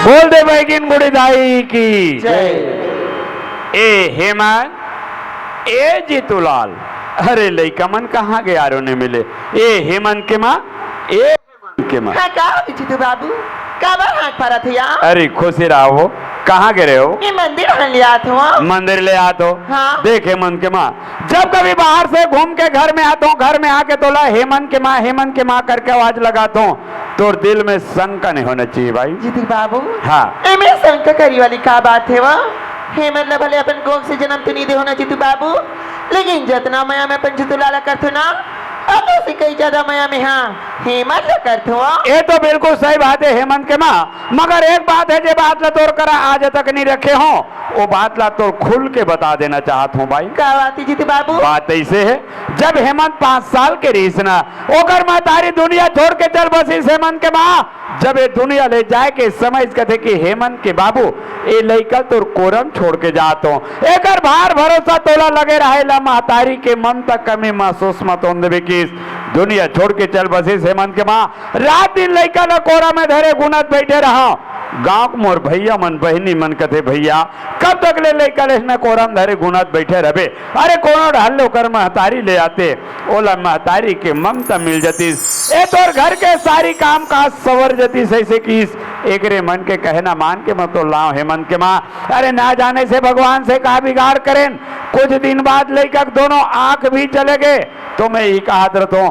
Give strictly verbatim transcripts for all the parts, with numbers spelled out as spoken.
बोल दे बैगिन गुड़ी दाई की। जय। ए हेमंत, ए जीतूलाल, अरे लइका मन कहाँ गे यारो, नइ मिले। ए हेमंत के माँ, ए हेमंत के माँ। हाँ, का होगे जीतू बाबू? काबर हाथ पारत हो यार? अरे खुशी रहो, कहाँ गे रहे हो? ये मंदिर हन ले आत हो। मंदिर ले आत हो? हाँ। देख हेमंत के माँ, जब कभी बाहर से घूम के घर में आत हो, घर में आके तोला हेमंत के माँ, हेमंत के माँ करके आवाज लगात हो, तोर दिल में शंका नहीं होना चाहिए भाई। जीतू बाबू। हाँ। एमे शंका करी वाली का बात हे वा? हेमंत ला भले अपन कोख से जन्म तो नहीं दे होना जीतू बाबू, लेकिन जतना मया मैं अपन जीतू लाला करथो ना, ओकर से कई ज्यादा मया मैं हाँ हेमंत ला करथो। ये तो बिल्कुल सही बात हे हेमंत के माँ, मगर एक बात हे, जे बात ला तोर करा आज तक नहीं रखे हो, वो बात ला तोर खुल के बता देना चाहत हो भाई। का बात हे जीतू बाबू? बात ऐसे हे, जब हेमंत पाँच साल के रहिस ना, ओकर महतारी दुनिया छोड़ के चल बसिस हेमंत के माँ। जब ये दुनिया ले जाए के समय कथे कि हेमंत के बाबू, ए लइका तोर कोरम छोड़ के जात हो, एकर भार भरोसा तोला लगे रहे ला, महतारी के ममता कमी महसूस मत होन देबे किस। दुनिया छोड़ के चल बसिस हेमंत के माँ। रात दिन लइका ला कोरा में धरे गुनत बैठे रहा। गांव के मोर भैया मन, बहिनी मन कथे, "भैया, कब तक ले लइका ले न कोरा में धरे गुनत बैठे रहबे? अरे कोनो ढाल ले ओकर महतारी ले आते, ओला महतारी के ममता मिल जतिस, ए तोर घर के सारी काम काज सवर जतिस।" ऐसे किस एकरे मन के कहना मान के मैं तो लाव हेमंत के माँ। अरे ना जाने से भगवान से का बिगाड़ करेन, कुछ दिन बाद लइका के दोनों आंख भी चले गए। तो मैं ये कहत रहत हों,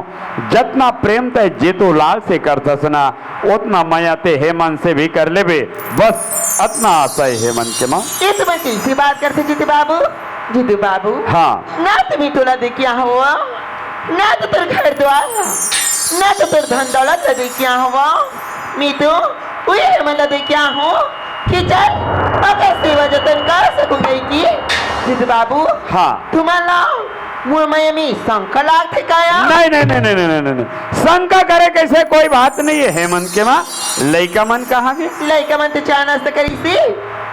जतना प्रेम तय जीतू लाल से करथस ना, ओतना मया ते हेमंत से भी कर लेबे। बस अतना आशा हे हेमंत के माँ। ये तो मैं कैसी बात करथे जीतू बाबू? जीतू बाबू। हाँ। ना तो मैं तोला देखे हों, ना तो तोर घर द्वार, ना तो तोर धन दौलत ला देखे हों। मैं तो उही हेमंत ला देखे हों कि चल, ओकर सेवा जतन कर सकूं कहिके। जीतू बाबू। हाँ। तुमन ला मोर मया में शंका लागथे का या? नहीं, नहीं, नहीं, नहीं, नहीं, नहीं, नहीं। शंका करे कैसे कोई बात नहीं हे हेमंत के माँ। लइका मन कहाँ गे? लइका मन तो चाय नाश्ता करिस हे,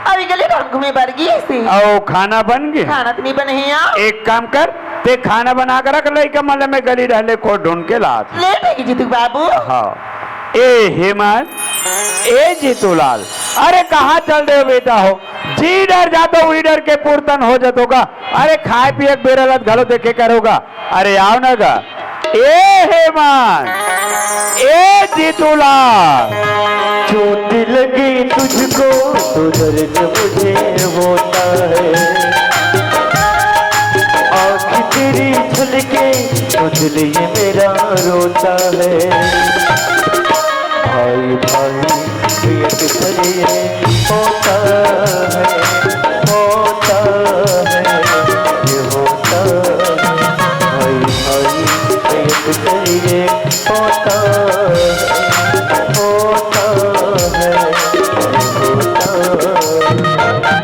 अभी गली डहर घूमे बर गिस हे। अउ खाना बन गे? खाना तो नहीं बने हे यार। एक काम कर, ते खाना बना के रख, लइका मन ला मैं गली डहर ले खोज ढूंढ के लात। ले ठीक हे जीतू बाबू। हाँ। ए हेमंत, ए जीतूलाल, अरे कहाँ चल दे बेटा हो? जी डहर जात हो, उही डहर के पुरतन हो जात होगा। अरे खाए पिए के बेरा ला घलो देखे करोगा। अरे आव ना गा। ए हेमंत, ए जीतूलाल। चोट लगी तुझको तो दर्द मुझे होता है, आँख तेरी झलके तो दिल ये मेरा रोता है। भाई भाई ये अक्सर ये होता है, होता है, ये होता है। भाई भाई ये अक्सर ये होता है, होता है, ये होता है।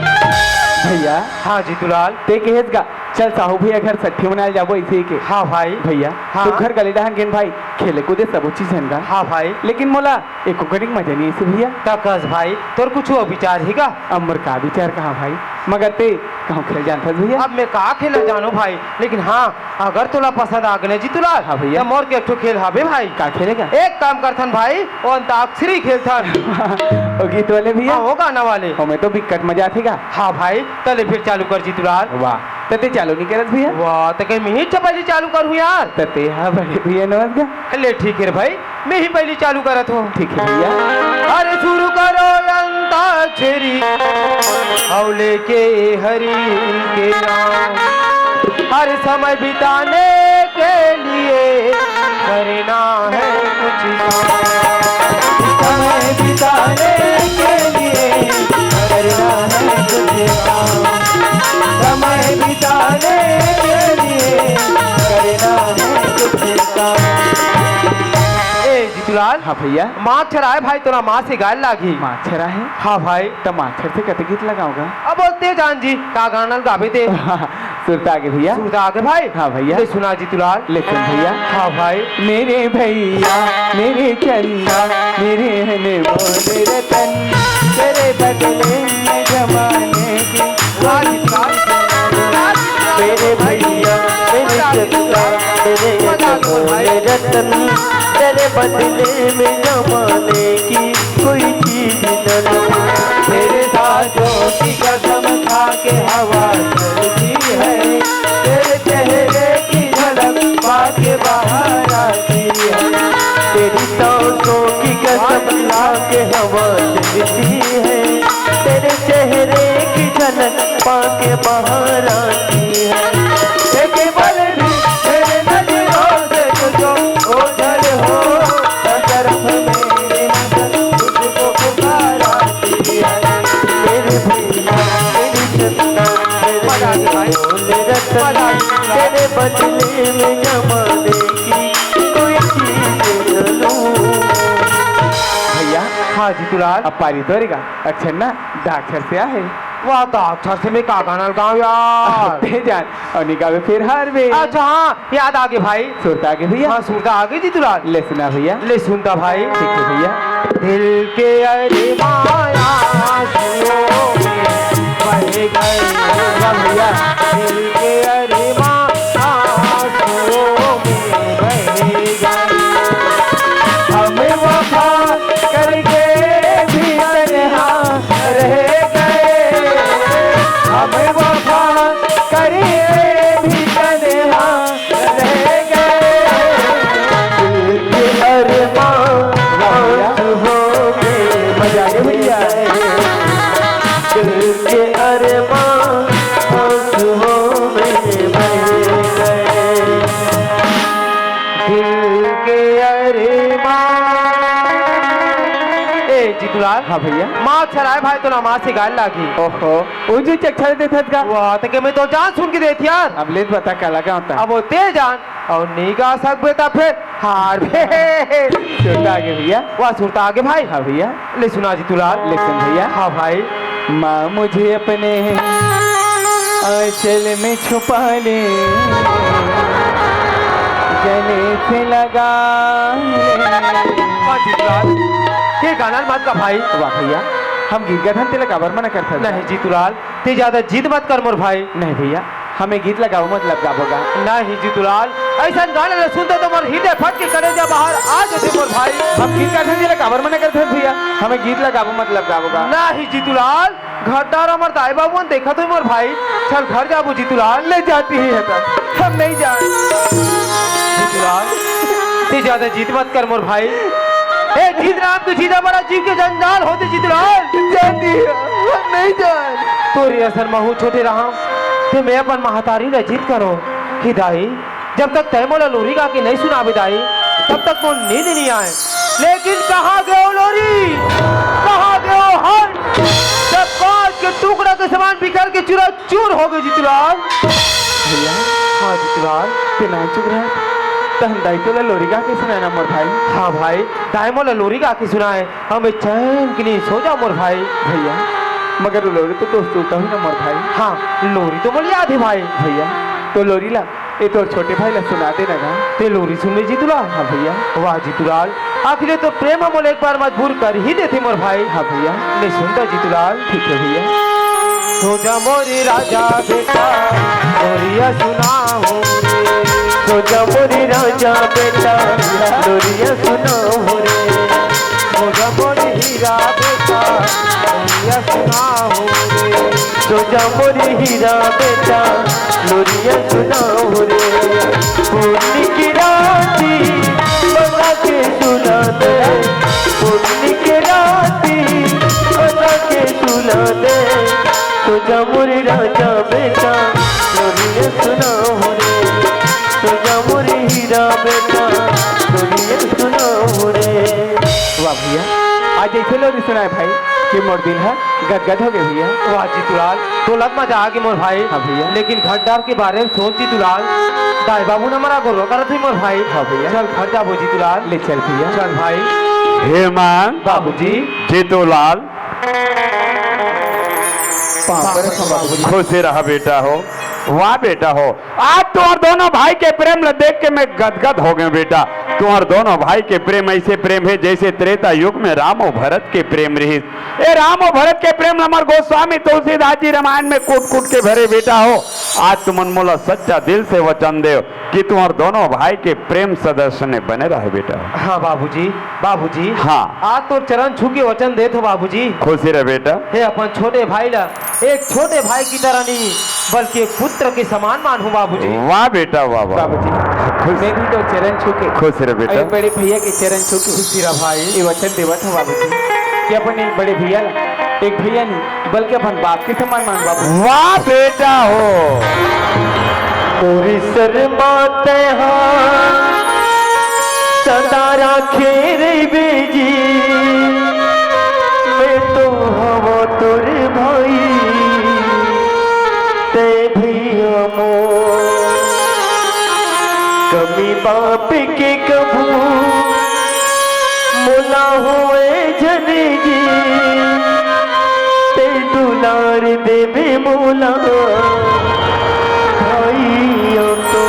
भैया। हाँ जीतूलाल। ते कहेस गा, चल साहू भैया घर सट्ठी मनाए ल जाबो, अइसे कहिके। हाँ भाई। भैया, हाँ। तो घर गली डहर गेन भाई, खेले कूदे सबो चीज हन गा। हाँ भाई। लेकिन मोला एको कनिक मजा नहीं आइस भैया। त कस भाई, तोर कुछु अउ विचार हे का? अब मोर का विचार कहा भाई, मगर ते कहूँ खेल जानथस भैया? अब मैं का खेला जानों भाई, लेकिन हाँ, अगर तोला पसंद आ गे ना जीतूलाल, हाँ भैया। त मोर के एक ठो खेल हवे भाई। का खेले का? एक काम करथन भाई, ओ अंताक्षरी खेलथन। ओ गीत वाले भैया? हाँ, ओ गाना वाले। ओ में तो बिकट मजा आथे गा। हाँ भाई, त ले फिर चालू कर जीतूलाल। वाह, त ते चालू नहीं करस भैया? वाह, त कहीं मैं ही पहिली चालू करूँ यार। त ते हाँ भाई भैया नमस्कार। ले ठीक हे भाई, मैं ही पहिली चालू करत हों। ठीक हे भैया। अरे शुरू करो अंताक्षरी, अउ लेके हरि के नाम। हर समय बिताने के लिए करना है कुछ काम। समय बिताने के लिए करना है कुछ काम। समय बिताने के लिए करना है कुछ काम। ए जीतूलाल। हाँ भैया। मास्टर आए भाई, तोला मास्टर गाय लागी। मास्टर आए? हाँ भाई। त मास्टर से कते गीत लगाओगा? अब बोलते जान जी, का गाना गाबे ते? सुरता आगे भैया। सुरता आगे भाई। हाँ भैया। ले सुना जीतूलाल। ले सुन भैया। हाँ भाई। मेरे भैया, मेरे चन्ना, मेरे हने मोरे रतन, तेरे बदले में जमाने की हाँ जीतूलाल। मेरे भैया, मेरे चन्ना, मेरे हने मोरे रतन, तेरे बदले में जमाने की कोई चीज न लूं। पाके बाहर आती है। एक बार भी मेरे नजरों से तुझको ओझल हो, तरफ मेरी नजर तुझको पुकार आती है। मेरे भैया, मेरी चंदा, मेरे मजा आ गया भाई। बोल रतन, मजा आ गया। तेरे बदले में जमाने की कोई चीज न लूं। भैया। हाँ जीतूलाल। अब पारी तोरेगा, अक्षर ना डाकघर से आहे। वाह, डाकघर से मैं का गाना गाऊं यार? ते जान, अउ नी गावे फिर हारबे। अच्छा हाँ, याद आगे भाई। सुरता आगे भैया। हाँ, सुरता आगे जीतूलाल। ले सुना भैया। ले सुनता भाई। ठीक है भैया। दिल के अरमां आंसुओं में बह गए। वाह भैया। दिल के अरमां आंसुओं में बह गए। हम वफा करके भी तन्हा रह गए। हम वफा करके भी तन्हा रह गए। दिल के अरमां आंसुओं में बह गए। दिल के अरमां आंसुओं में बह गए। दिल के अरमां। ए जीतूलाल। हाँ भैया। माँ चलाए भाई तो ना माँ से गाल लागी। ओहो, वो जो चक्षर देथस का? वाह, तो के मैं तो जान सुन के देत यार। अब ले बता का लगा होता। अब वो ते जान अउ नी गा सकबे त फिर हारबे। सुरता आगे भैया। वाह, सुरता आगे भाई। हाँ भैया। ले सुना जीतूलाल। ले सुन भैया। हाँ भाई। माँ मुझे अपने आंचल में छुपा ले, गले से लगा ले। वाह जीतूलाल, ये गाना मत गा भाई। वाह भैया, हम गीत गाथन तेला काबर मना करथन? नहीं जीतूलाल, ते ज्यादा जिद मत कर मोर भाई। नहीं भैया, हमें गीत लगाओ मतलब गाबो गा। नहीं जीतूलाल, ऐसा गाना ला सुनते तो मोर हृदय फट के कलेजा बाहर आ जाते मोर भाई। हम गीत गाथन तेला काबर मना करथन भैया, हमें गीत लगाबो मतलब गाबो गा। नहीं जीतूलाल, घर डार हमर दाई बाबू मन देखत होई मोर भाई। चल घर जाबो जीतूलाल। ले जाती ही है तब, हम नहीं जान। जीतूलाल, ते ज्यादा जिद मत कर मोर भाई। ए, जिद नाम के चीजा बड़ा जीव के जंजाल होथे जीतूलाल। जाती है, हम नहीं जान। तोरे असन महू छोटे रहंव, ते मैं अपन महतारी ला जिद करों कि दाई, जब तक तैं मोला लोरी गा के नहीं सुनाबे दाई, तब तक मोर नींद नहीं आए। लेकिन कहाँ गयो लोरी, कहाँ गयो हर, जब बाज के टुकड़ा के समान बिखर के चूरा चूर हो गए जीतूलाल। भैया। हाँ जीतूलाल। ते नानचुक रहा, तहन दाई तोला लोरी गा के सुनाए ना मोर भाई। हाँ भाई, दाई मोला लोरी गा के सुनाए, हमें चैन के नींद सो जा मोर भाई। भैया, मगर वो लोरी तो दोस्त तू कभी ना मोर भाई। हाँ, लोरी तो मोला याद है भाई। भैया, तो लोरी ला ए तोर छोटे भाई ला सुना दे ना गा। ते लोरी सुन ले जीतूलाल। हाँ भैया। वाह जीतूलाल, आखिर ये तो प्रेम मोला एक बार मजबूर कर ही देथे मोर भाई। हाँ भैया। ले सुनता जीतूलाल। ठीक है भैया। सो जा मोरी राजा बेटा, लोरिया सुनाहूँ रे। सो जा मोरी राजा बेटा, लोरिया सुनाहूँ रे। सो जा मोरी हीरा बेटा, लोरिया सुनाहूँ रे। सो जा मोरी हीरा बेटा, लोरिया सुनाहूँ रे। पुन्नी की राती बना के सुना दे, पुन्नी की राती बना के सुना दे। सो जा मोरी राजा बेटा, लोरिया सुनाहूँ रे। सो जा मोरी हीरा बेटा, लोरिया सुनाहूँ रे। वाह भैया, आज ऐसे लोरी सुनाए भाई कि मोर दिल हा गदगद हो गए भैया। वाह जीतूलाल, तोला मजा आ गए मोर भाई। हाँ भैया। लेकिन घर डार के बारे में सोच जीतूलाल, दाई बाबू ना मरा गोरो करत हुई मोर भाई। हाँ भैया। चल घर जाबो जीतूलाल। ले चल भैया। चल भाई। हे माँ। बाबूजी। जीतूलाल। पाँव पर खड़ा बाबूजी। खुश रहा बेटा हो। वाह बेटा हो, आज तुम्हार दोनों भाई के प्रेम ला देख के मैं गदगद हो गया बेटा। तुम्हार दोनों भाई के प्रेम ऐसे प्रेम है जैसे त्रेता युग में राम और भरत के प्रेम रहिस। ए राम और भरत के प्रेम ला हमर गोस्वामी तुलसीदास जी रामायण में कूट कूट के भरे बेटा हो। आज तुमन मोला सच्चा दिल से वचन देव कि तुम्हार दोनों भाई के प्रेम सदा सने बने रहे बेटा। हाँ बाबूजी, बाबूजी। हाँ। आज तोर चरण छू के वचन देत हो बाबूजी। खुशी रह बेटा। हे अपन छोटे भाई ला एक छोटे भाई की तरह नहीं, बल्कि एक पुत्र के समान मानहूँ बाबूजी। वाह बेटा, वाह, वाह। बाबूजी, खुश। मैं भी तो चरण छू के खुश रह बेटा। अरे बड़े भैया के चरण छू के खुशी रह भाई। ये वचन देवत हूँ बाबूजी कि अपन एक बड़े भैया ला एक भैया नहीं, बल्कि अपन बाप के समान मान बाबू। वाह बेटा हो। मोरी शर्मा तैहा सदा राखे रहिबे जी, मैं तो हवं तोर भाई, तैं भैया मोर। कमी बाप के कभू मोला होए झन जी, तैं दुलार देबे मोला भाई ओ तो।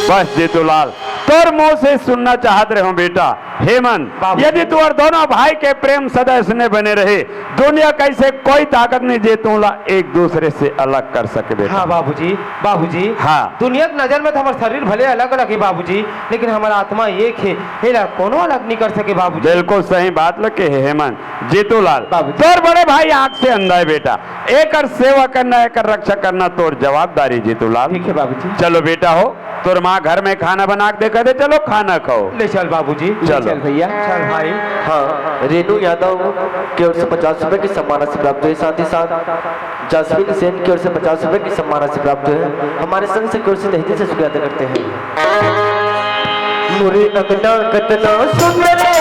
बस जीतूलाल, तोर मुंह से सुनना चाहत रहे हूँ बेटा। हेमंत, बाबू। यदि तोर दोनों भाई के प्रेम सदा ऐसने बने रहे, दुनिया कइसे कोई ताकत नहीं जे तुमला एक दूसरे से अलग कर सके बेटा। हाँ बाबूजी, बाबूजी। हाँ। दुनिया के नजर में तो हमर शरीर भले अलग-अलग हे बाबूजी, लेकिन हमर आत्मा एक हे, एला कोनो अलग नहीं कर सके बाबूजी। बिल्कुल सही बात ल कहे हेमंत। जीतूलाल, बाबूजी। तोर बड़े भाई आंख से अंधा है बेटा, एकर सेवा करना, एकर रक्षा करना तोर जवाबदारी जीतूलाल। ठीक है बाबूजी। चलो बेटा हो, तोर माँ घर में खाना बना के देखा दे, चलो खाना खाओ। ले चल बाबूजी, ले चलो। चल भैया। चल भाई। हाँ, रेनू यादव की ओर से पचास रुपए की सम्मान राशि प्राप्त हुई, साथ ही साथ जासमीन सेन की ओर से पचास रुपए की सम्मान राशि प्राप्त हुई है। हमारे संघ से की ओर से तहे दिल से शुक्रिया अदा करते हैं। मोरे अंगना कतना सुंदर है,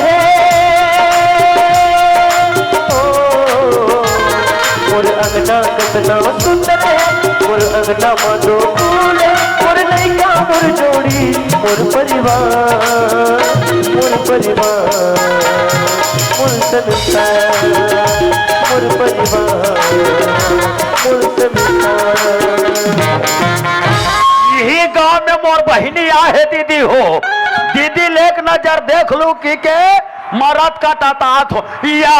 ओ, मोर अंगना कतना सुंदर है, मोर अंगना मा दो फूल, मोर लइका मोर जोड़ी, मोर परिवार, मोर परिवार, मोर संसार, मोर परिवार, मोर संसार। यही गांव में मोर बहिनी आहे दीदी हो, दीदी लेक नजर देख लू कि के मरत कटतात हो। या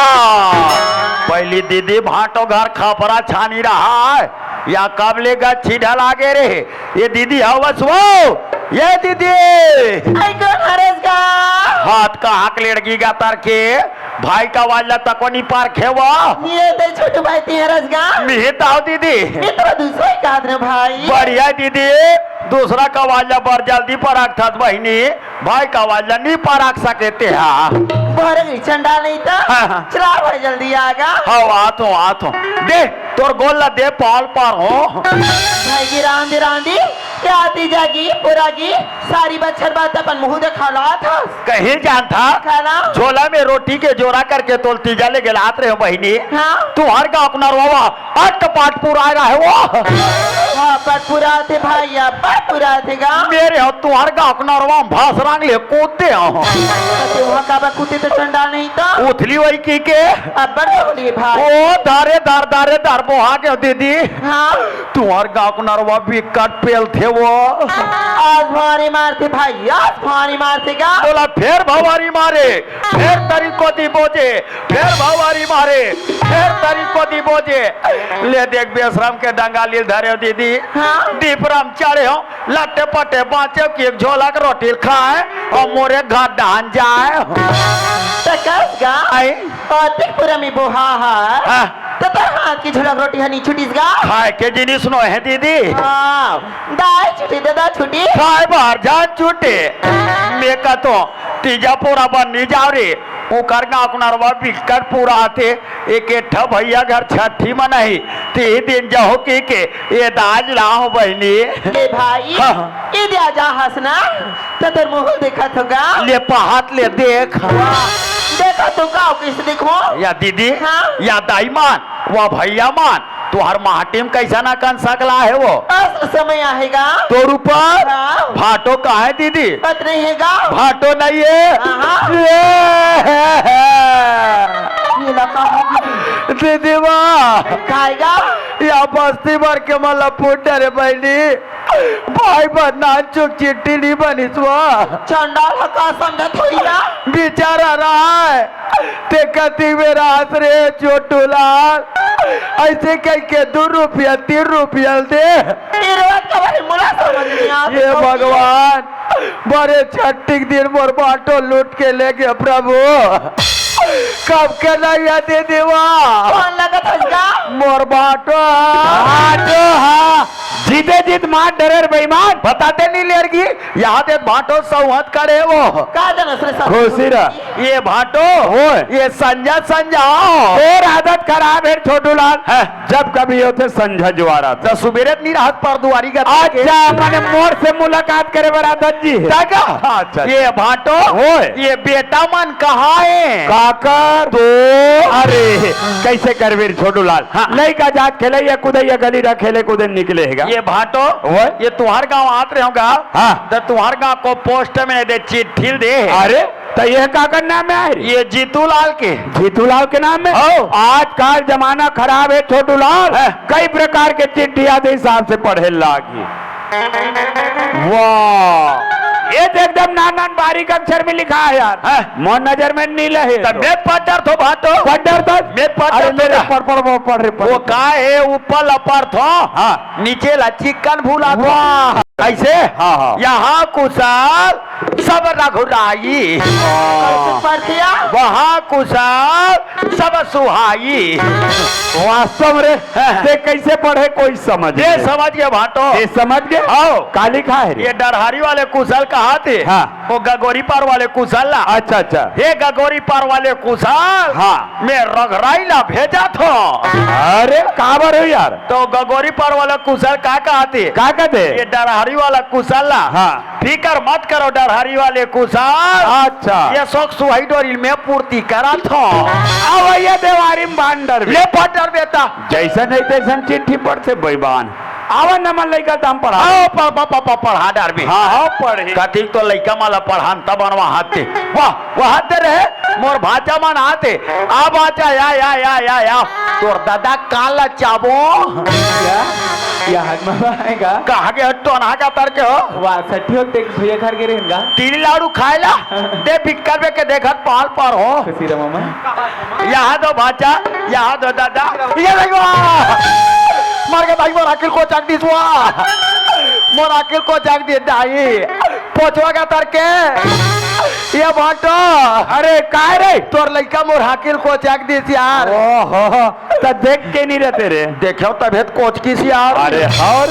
पहली दीदी भाटो घर खपरा छानी रहा है, या कब ले गच्छी ढला गे रे? ये दीदी हवस वो, ये दीदी। आई कौन हरस गा? हाथ कहाँ के लेड़गी गा तर के? भाई का वाला तको नी पार खेवा। ये दे छोटू भाई ती हरस गा। मिहित आओ दीदी। ये तो दूसरा ही काद रे भाई। बढ़िया दीदी, दूसरा का वाला बर जल्दी पर आग थस बहिनी। भाई का आवाज ला नी पारख सके तेहा। बहरे गई चंडाल नहीं तो। हाँ, हाँ। चला भाई जल्दी आगा। हाँ, आत हूँ, आत हूँ। दे, तोर गोल ला दे, पाल पार हो। भाई की रांधी रांधी, या आती जागी, पुरागी, सारी बच्छर बात अपन मुँह देखा ला था। कहीं जान था? खाना? झोला में रोटी के जोरा करके तोल तीजा ले गेलात रहे हो बहिनी। हाँ। तुहर गाँव के नरवा अट पाट पुराय रहे वो। हाँ, पट पुराथे भाई, अब पट पुराथे गा। मेरे हो तुहर गाँव के नरवा में भसरंग ले कूदते हो। तो वहाँ का बा कूदे तो चंडाल नहीं तो। उथली वही की के। अब बढ़ बोलिए भाई। ओ धारे धार, धारे धार बोहा के दीदी। हाँ। तुहर गाँव के नरवा बिकट पेलथे वो। आज भारी मारथे भाई, आज भारी मारथे गा। बोला फेर भवारी मारे, फेर तरी कोती बोजे, फेर भवारी मारे, फेर तरी कोती बोजे। ले देख बेशरम के डंगा लील धरे हो दीदी। हाँ। दीपराम चढ़े हो, लट्टे पट्टे बाँचे कि एक झोला के रोटी खाए और मोरे घर डान जाए। तो कस गा? आई? अतिक पुरमी बोहा है। हाँ। तो तोर हाथ की झोला के रोटी हनी छुटिस गा? खाए के जिनिस नो है दीदी। हाँ। दाई छुटी, दादा छुटी। खाए बार जान छुटे। मैं का तो तीजा पूरा बन नहीं जाव रे। ओकर गाँव के नरवा बिकट पूरा आथे। एक एठा भैया घर छठी मनाही, ती दिन जाहो की के, ये दाज लाहो बहिनी। ले भाई, हाँ, हाँ। ये दे आजा हंसना, तो तोर मुंह देखत होगा। ले पहात ले देख। वाह, देखो तो का कैसे देखो? या दीदी, हाँ। या दाई मान, वा भैया मान, तुहर माटी में कैसा ना कन सकला है वो? अस समय आएगा। तोर ऊपर हाँ। भाटो का है दीदी? पत नहीं है गा। भाटो नहीं है। हाँ, हाँ। ये है। ये लगा है दीदी। दीदी वाह। खाएगा। या बस्ती भर के मला फूट डरे बहनी। भाई बहन नाचुक चिट्ठी नहीं बनिस वा। चंडाल ह का समझत होई ना? बेचारा रहा है। ते कति बेरा हंस रे छोटू लाल, ऐसे कह के दो रुपया, तीन रुपया दे। ये रोज का भाई मुला समझ नहीं आते ये तो भगवान, बड़े छठी के दिन मोर बाटो लूट के ले गए प्रभु। कब के नहीं दे देवा? कौन लगत है इसका? मोर बाटो। बाटो, हाँ। जीते जीत मार डरे रे बेईमान। बताते नहीं लेरगी, यहाँ दे भांटो सौहत करे वो। का जानस रे सब? खुशी रह। ये भांटो, ओए। ये संझा संझा। तोर आदत खराब हे छोटू लाल। हैं। जब कभी होथे संझा जुआर आथे। त सुबेरे त नहीं रहत पर दुआरी का अच्छा, मने मोर से मुलाकात करे बर आदत जी हे। तका? अच्छा, ये भांटो, ओए। ये बेटा मन कहाँ हे? काकर? तो? अरे, कैसे करबे रे छोटू लाल? हाँ। लइका जात खेलइया कूदइया गली रह खेले कूदे निकले हेगा। ये भांटो, ओए। ये तुंहर गांव आत रहे होगा। हाँ। त तुंहर गांव को पोस्ट में दे चिट्ठी दे। अरे, त ये काकर नाम में आए रे? ये जीतू लाल के। जीतू लाल के नाम में? हाँ। आजकल जमाना खराब हे छोटू लाल। हाँ। कई प्रकार के चिट्ठी आथे, हिसाब से पढ़े लागी। वाह, ये तो एकदम नान नान बारीक अक्षर में लिखा हे यार। हाँ। मोर नजर में नीला हे त तो। मैं पढ़ डरथों भांटो। पढ़ डरथस? मैं पढ़ अरे डरथों नहीं रे, ना। पढ़, पढ़, पढ़, पढ़ रे, पढ़। वो का हे, ऊपर ल पढ़थों। हाँ। नीचे ला चिक्कन भूला दो। वाह। कैसे? हाँ, हाँ। यहाँ कुशल सब रघुराई। हाँ। कैसे पढ़ दिया? वहाँ कुशल सब सुहाई। वास्तव रे, हाँ। ते कैसे पढ़े कोई समझ ये नहीं। समझ के भांटो। ये समझ के? आओ। का लिखा हे रे? ये डरहरी वाले कुशल कहाथे। हाँ। वो गगोरी पार वाले कुशल ला। अच्छा, अच्छा। हे गगोरी पार वाले कुशल। हाँ। मैं रघुराई ला भेजथों। अरे, काबर हो यार? तो गगोरी पार वाला कुशल का कहाथे? का कहाथे? ये डरहरी वाला कुशल ला। हाँ। फिकर मत करो डरहरी वाले कुशल। अच्छा। ये सोक सुहाई डोरी में पूर्ति कराथों। अब ये देवारी में बांध डरबे। ले पढ़ डरबे त। जैसन हे तैसन चिट्ठी पढ़थे बेईमान। आवा न मन लइका त हम पढ़ा। आओ, प-, प-, प-, प-, पढ़ा डरबे। हाँ, हाँ, पढ़ी। कतिक तो लइका मन ला पढ़ान त बनवा हाथे। वाह, वाह, हाथे रे, मोर भांचा मन आथे। आ भांचा, या, या, या, या, या। तोर दादा काला चाबो। या, या हग मामा आएगा। कहाँ के हट्टो ना का तर के हो? वाह, सठी हो, ते भैया घर गे रहेन गा। तिली लाडू खाए ला। दे बिक्कल में के देखत पाल पर हो। खुशी रहो मामा। यहाँ दो भांचा, यहाँ दो दादा। ये देखो, मर के भाई मोर आखिर को चाक दिस हुआ। मोर आखिर को चाक दिस दाई। पोछवा का तर के। ये भांटो। अरे, काय रे? तोर लइका मोर हाकिल को चाक दिस यार। ओहो, त देख के नहीं रहते रे। देखो तभे त कोचकिस यार। अरे, और?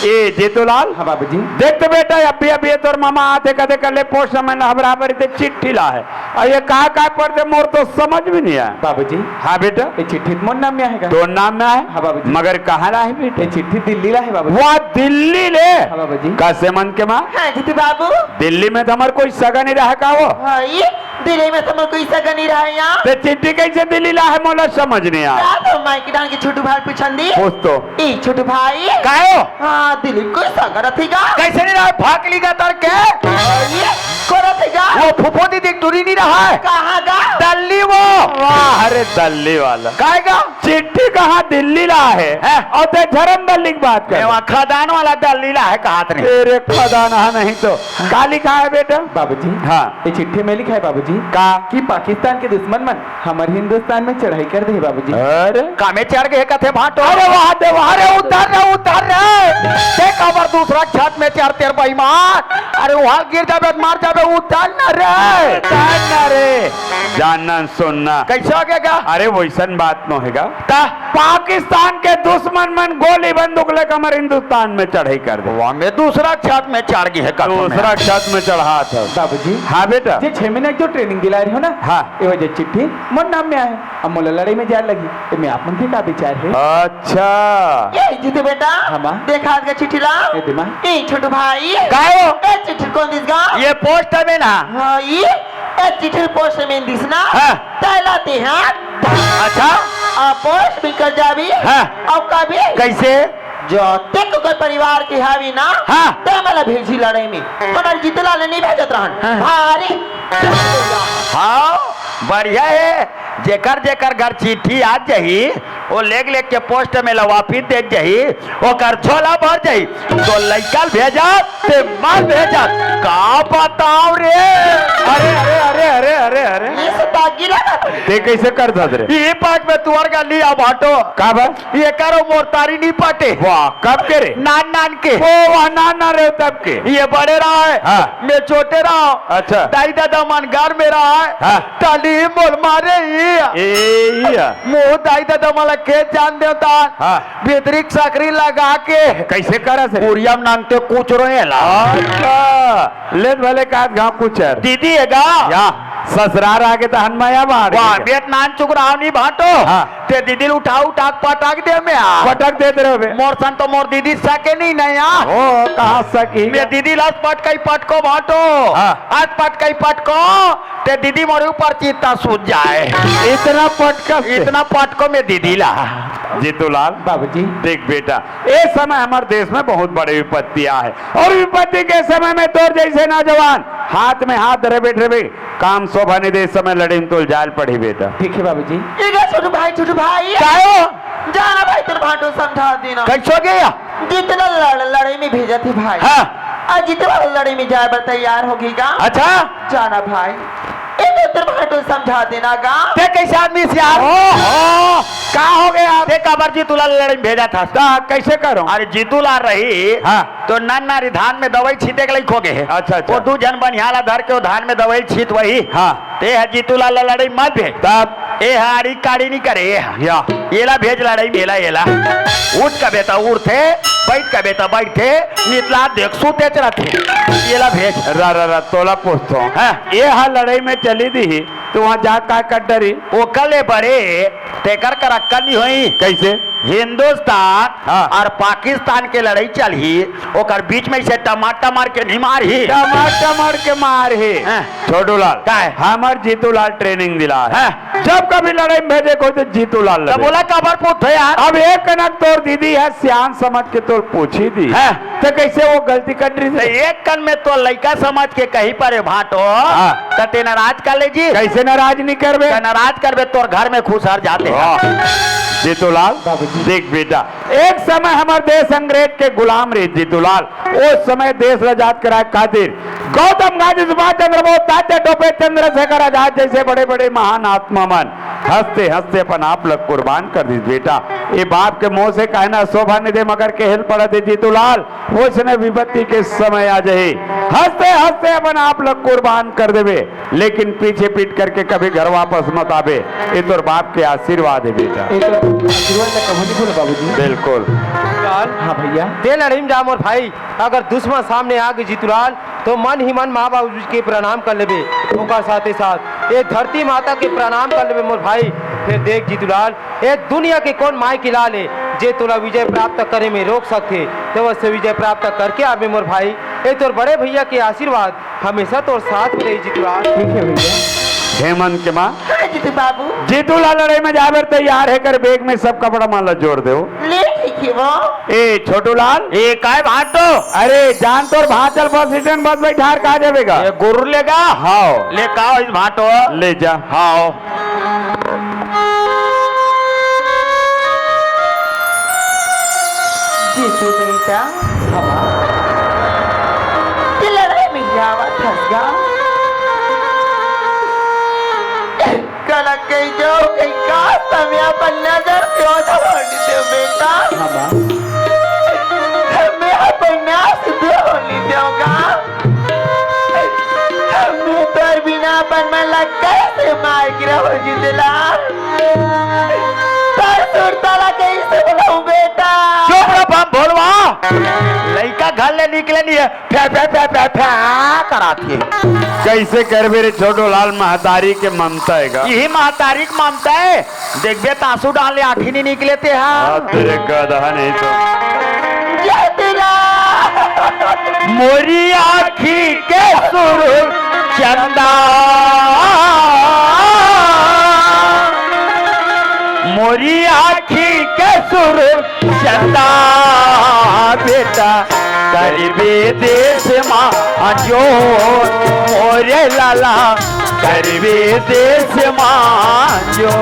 ए, जीतूलाल। हाँ, बाबूजी। देख तो बेटा, अभी, अभी ये तोर मामा आथे, कथे कर ले पोस्ट में ना, बराबर इते चिट्ठी ला हे। अउ ये का, का पढ़थे, मोर तो समझ में नहीं आय। बाबूजी। हाँ बेटा। ये चिट्ठी त मोर नाम में आय गा। तोर नाम में आय? हाँ बाबूजी। मगर कहाँ ला हे बेटा? ये चिट्ठी दिल्ली ला हे बाबूजी। वाह, दिल्ली ले। हाँ बाबूजी। कइसे मन के माँ? हाँ जीतू बाबू। दिल्ली में तो हमर कोई सगा नहीं रहा का वो? हाँ, ये दिल्ली में तो हमर कोई सगा नहीं रहा यहाँ। ते चिट्ठी कइसे दिल्ली ला हे, मोला समझ नहीं आय। का तो माई के डाल के छोटू भाई पूछन दी। पूछ तो। ए छोटू भाई। कायो? हाँ, दिल्ली में कोई सगा रथे गा। कइसे नहीं रहा, भाग ली गा तर के? ये को रथे गा? वो फूफो दीदी टूरी नहीं रहा हे? कहाँ गा? दल्ली वो। वाह, अरे दल्ली वाला। काय गा? चिट्ठी कहाँ दिल्ली ला हे? हैं? अउ ते झरम दल्ली के बात कर। ये वहाँ खदान वाला दल्ली ला हे, कहात नहीं। तेरे खदान, हाँ, नहीं तो। का लिखा हे बेटा? बाबूजी। हाँ। ये चिट्ठी में लिखा हे बाबूजी। का? कि पाकिस्तान के दुश्मन मन हमर हिंदुस्तान में चढ़ाई कर दे हे बाबूजी। अरे। का में चढ़ गए कथे भांटो? अरे वाह दे वाह। अरे उतर रे, उतर रे। देख अबर दूसरा छत में चढ़ तेर बेईमान। अरे वहाँ गिर जाबे, मार जाबे, उतर ना रे। उतर ना रे। जानना सुनना। कइसे हो गया गा? अरे वइसन बात नो हे गा। ता? पाकिस्तान के दुश्मन मन गोली बंदूक लेके हमर हिंदुस्तान में चढ़ाई कर दे। वाह, में दूसरा छत में चढ़ गए हे कथे। दूसरा छत में चढ़ात हे। बाबूजी। हाँ बेटा। जे छह महीना जो training दिला रहे हो ना, हाँ। ये वजह चिट्ठी मोर नाम में आय हे। अब मोला लड़ाई में जाए लगी, तो में आप मन के का विचार हे? अच्छा। ये जीतू बेटा, हाँ, माँ। देखा आज का चिट्ठी ला। ये दे, माँ। ए छोटू भाई। काय हो? ए चिट्ठी कोन दिस गा? ये पोस्ट में ना। हाँ, ये, ए चिट्ठी पोस्ट में दिस ना। हाँ। तैला ते हाँ। अच्छा। आ पोस्ट में कर जाबी। हाँ। अउ कभी? कइसे? जो ते को कोई परिवार के हावी ना, हाँ। ते मला भेजी लड़ाई में। हमर जीतूलाल नहीं भेजत रहन। हाँ। भारी। हाँ, बढ़िया हे। जेकर जेकर घर चिट्ठी आ जाही, वो लेग लेग के पोस्ट में ला वापिस दे जाही, ओकर झोला भर जाही। तो लइका भेजा, ते मल भेजा। का बताओ रे? अरे, अरे, अरे, अरे, अरे, अरे। ये सब बात ते कइसे करथस रे? ये पाट में तुंहर गली आ भांटो। का बा? ये करो मोर तारी नहीं पाटे। वाह, कब के रे? नान नान के। ओ, वाह, नान नान रहे तब के। ये बड़े रहा है। हाँ। मैं छोटे रहा। अच्छा। दाई दादा मन घर में रहा है। हाँ। ताली मोल मारे ये। ए, ये। मोह दाई दादा मन ला के जान देवता। हाँ। बिदरिक सकरी लगा के। कइसे करस रे? पुरिया में नानते कुचरो एला। अच्छा। ले भले का गाँव कुचर। दीदी हे गा? या, ससुरार आगे त हन मया बाढ़ वाह, गया। बेट नान चुक रहा नहीं भांटो। हाँ। ते दीदी ल उठा उठा के पटक दे मैं आ। पटक देत रहे बे। मोर सन तो मोर दीदी सके नहीं, नहीं आ। ओ, कहाँ सकी? मैं दीदी ला पटकई पटको भांटो। हाँ। आज पटकई पटको, ते दीदी मोरे ऊपर चित्ता सूझ जाए। इतना पटकस ते? इतना पटको मैं दीदी ला। जीतूलाल। बाबूजी। देख बेटा, ए समय हमर देश में बहुत बड़े विपत्ति आए हे, अउ विपत्ति के समय में तोर जइसे नौजवान हाथ में हाथ धरे बइठे रहे, काम शोभा नहीं दे, ए समय लड़ई में तोल जाल पड़ही बेटा। ठीक हे बाबूजी। ए गा छोटू भाई, छोटू भाई। कायो? जाना भाई, तोर भांटो समझा देना। कइसे हो गया? जीतूलाल लड़-, लड़ई में भेजत हे भाई। हाँ। आ जीतूलाल लड़ई में जाए बर तैयार होगे गा। अच्छा। जाना भाई, ए तो तोर भांटो समझा देना गा। ते कइसे आदमी हस यार? ओहो, का हो गया? ते काबर जीतूलाल लड़ई में भेजथस? त कइसे करों? अरे जीतूलाल रही, हाँ। तो नन नारी धान में दवई छीते के लइक हो गे हे। अच्छा, अच्छा। ओ दू झन बनिहार ला धर के ओ धान में दवई छीतवही। हाँ। ते ह जीतूलाल ला लड़ई मत भेज। तब? ए ह आड़ी काड़ी नहीं करे, ए ह। या। एला भेज लड़ई में, एला, एला। उठ कबे त उठथे, बइठ कबे त बइठथे, नितला देख सुतेच रहिथे। एला भेज। रा, रा, रा, तोला पूछथों। हाँ। ए ह लड़ई में चली दिही, त उहाँ जा काय कर डरही? ओकर ले बड़े तेकर कर अक्कल नहीं होही। कइसे? हिंदुस्तान हाँ। अउ पाकिस्तान के लड़ई चलही, ओकर बीच में से टमार टमार के नहीं मारही। टमार टमार के मारही। हाँ। छोटूलाल, काय? हमर जीतूलाल training दिला हे। हाँ। जब कभी लड़ई में भेजे कोई त जीतूलाल ल त भेजे। बोला काबर पूछथस यार? अब एक कनक तोर दीदी हे, सियान समझ के तोर पूछी दिही। हाँ। त कइसे ओ गलती कर रही त थी? एक कन में तोर लइका समझ के कही परे भांटो, हाँ। त ते नाराज कर ले जी। कइसे नाराज नहीं करबे? त नाराज करबे, तोर घर में खुसर जाथे। वाह। जीतूलाल, बाबूजी। देख बेटा, एक समय हमर देश अंग्रेज के गुलाम रहिस जीतूलाल। ओ समय देश ल आजाद कराए खातिर गौतम गांधी, सुभाष चंद्र बोस, तात्या टोपे, चंद्रशेखर आजाद जइसे बड़े-बड़े महान आत्मा मन हंसते-हंसते अपन आप ल कुर्बान कर दिस बेटा। ए बाप के मुंह से कहना शोभा नहीं दे, मगर कहे ल पड़त हे जीतूलाल, ओइसने विपत्ति के समय आ जाही, हंसते-हंसते अपन आप ल कुर्बान कर देबे। लेकिन पीछे पीट करके कभी घर वापस मत आबे। ए तोर बाप के आशीर्वाद हे बेटा। ए तो आशीर्वाद ला कभू नहीं भूलो बाबूजी। बिल्कुल। लाल, हाँ भैया। ते लड़ई में जा मोर भाई, अगर दुश्मन सामने आ गे जीतूलाल, तो मन ही मन माँ बाबूजी के प्रणाम कर लेबे। ओकर साथे साथ ए धरती माता के प्रणाम कर लेबे मोर भाई। फेर देख जीतूलाल, ए दुनिया के कोन माई के लाल हे, जे तोला विजय प्राप्त करे में रोक सकथे, ते वइसे विजय प्राप्त करके आबे मोर भाई। ए तोर बड़े भैया के आशीर्वाद हमेशा तोर साथ में रही जीतूलाल। ठीक हे भैया। हेमंत के माँ। हाँ जीतू बाबू। जीतूलाल लड़ई में जाए बर तैयार हे, एकर bag में सब कपड़ा मन ला जोर देव। ले ठीक हे वो। ए छोटूलाल। ए काय भांटो? अरे जान तोर भांचल bus stand बस बइठार का जाबे गा? ए गुरु लेगा? हाव। ले का होइस भांटो? ले जा। हाव। जीतू बेटा, हवा। ते लड़ई में जावत हस गा। कला कही जाओ, कहीं का समय अपन नजर से ओझल हो लेते हो बेटा। हवा। मैं अपन नाश दे हो लेते हो गा। मैं तोर बिना अपन मन ला कैसे मार गिरा हो जीतूलाल? तोर सुरता ला कैसे भुलाऊं बेटा? चुप रह बम भोलवा। लइका घर ले निकले नहीं हे, फे, फे, फे, फे, फे, करात हे। कइसे करबे रे छोटूलाल, महतारी के ममता हे गा। यही महतारी के ममता हे। देखबे त आंसू डाले आंखी नहीं निकले ते हा। हाँ, तेरे गधा नहीं तो। जय तेरा। मोरी आँखी के सुर चंदा, मोरी आँखी के सुर चंदा, बेटा करबे देश मा जो, मोरे लाला करबे देश मा जो।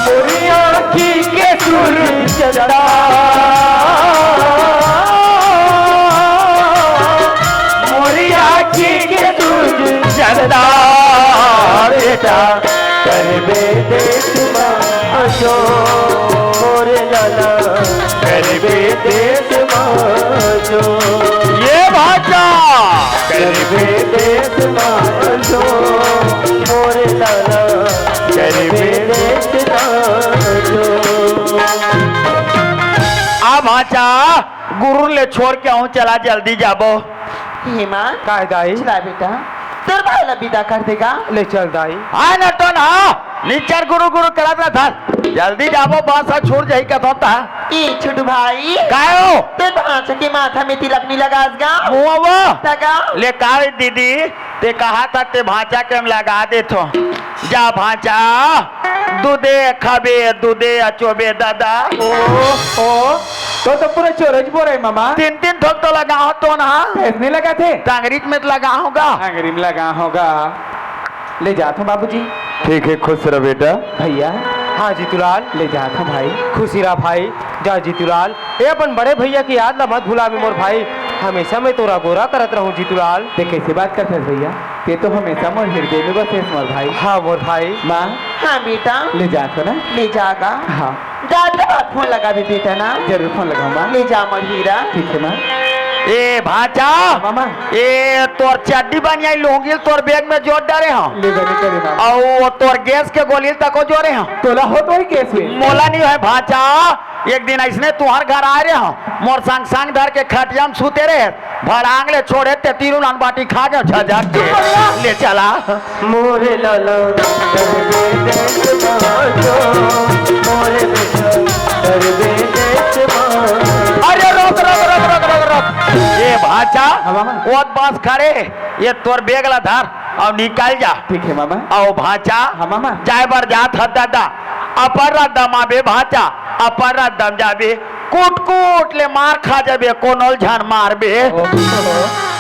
मोरी आँखी के सुर चंदा, मोरी आँखी के सुर चंदा, करबे देश मा जो, मोरे लाला, करबे देश मा जो। ये भांचा। करबे देश मा जो, मोरे लाला, करबे देश मा जो। आ भांचा, गुरु ले छोड़ के आहूं, चला जल्दी जाबो। हेमंत। काय दाई? चला बेटा, तोर भाई ला विदा कर देगा। ले चल दाई। आय न तो ना, निचर गुरु गुरु करत रह था। जल्दी जाबो, बस ह छूट जाही कथों ता। ए छोटू भाई। काय हो? तोर भांचा के माथा में तिलक नहीं लगास गा? मुआ वो। तगा। ले काय दीदी, ते कहा था ते भांचा के हम लगा देथों। जा भांचा, दूधे खाबे, दूधे अचोबे दादा। ओ, ओ, तो, तो पूरा चोरज बोरे मामा। तीन, तीन ठोक तो लगा हो तो ना। पैस नहीं लगा थे? टांगरी में लगा होगा। टांगरी में लगा होगा। ले जात हूँ बाबूजी। ठीक है, खुश रह बेटा। भैया। हाँ जीतूलाल। ले जात हूँ भाई। खुशी रह भाई। जा जीतूलाल, ए अपन बड़े भैया की याद ला मत भुलाबे मोर भाई, हमेशा मैं तोरा गोरा करत रहूं जीतूलाल। ते कैसे बात करत हस भैया? ते तो हमेशा मोर हृदय में बसे हस मोर भाई। हाँ मोर भाई। माँ। हाँ बेटा। ले जात हो ना? ले जागा। हाँ। दादा बात फोन लगाबे बेटा ना। जरूर फोन लगाऊं माँ। ले जा मोर हीरा। ठीक है माँ। ए भांचा। मामा। ए तोर चड्डी बनियाई लुंगी ल तोर बैग में जोर डारे हंव। ले बने करे मामा। अउ वो तोर गैस के गोली ल तको जोरे हंव। तोला हो तो ही गैस में। मोला नहीं है भांचा। एक दिन अइसने तुंहर घर आय रेहेंव, मोर संग संग धर के खटिया म सुते रहे, भड़ांग ले छोड़े ते तीनों लान बाटी खा गेंव झझक के। ले चला। मोरे लाला, कर दे देश मा जो, मोरे बेटा, कर दे देश मा। अरे रोक, रोक, रोक। ए भांचा, हाँ, मामा। ओत बस खड़े, ये तोर बैग ला धर अउ निकल जा। ठीक है, मामा। अउ भांचा, हाँ, मामा। जाय बर जात हस दादा, अपन रद्दा म आबे भांचा, अपन रद्दा म जाबे, कूट कूट ले मार खा जाबे, कोनो ल झन मारबे। ओहो,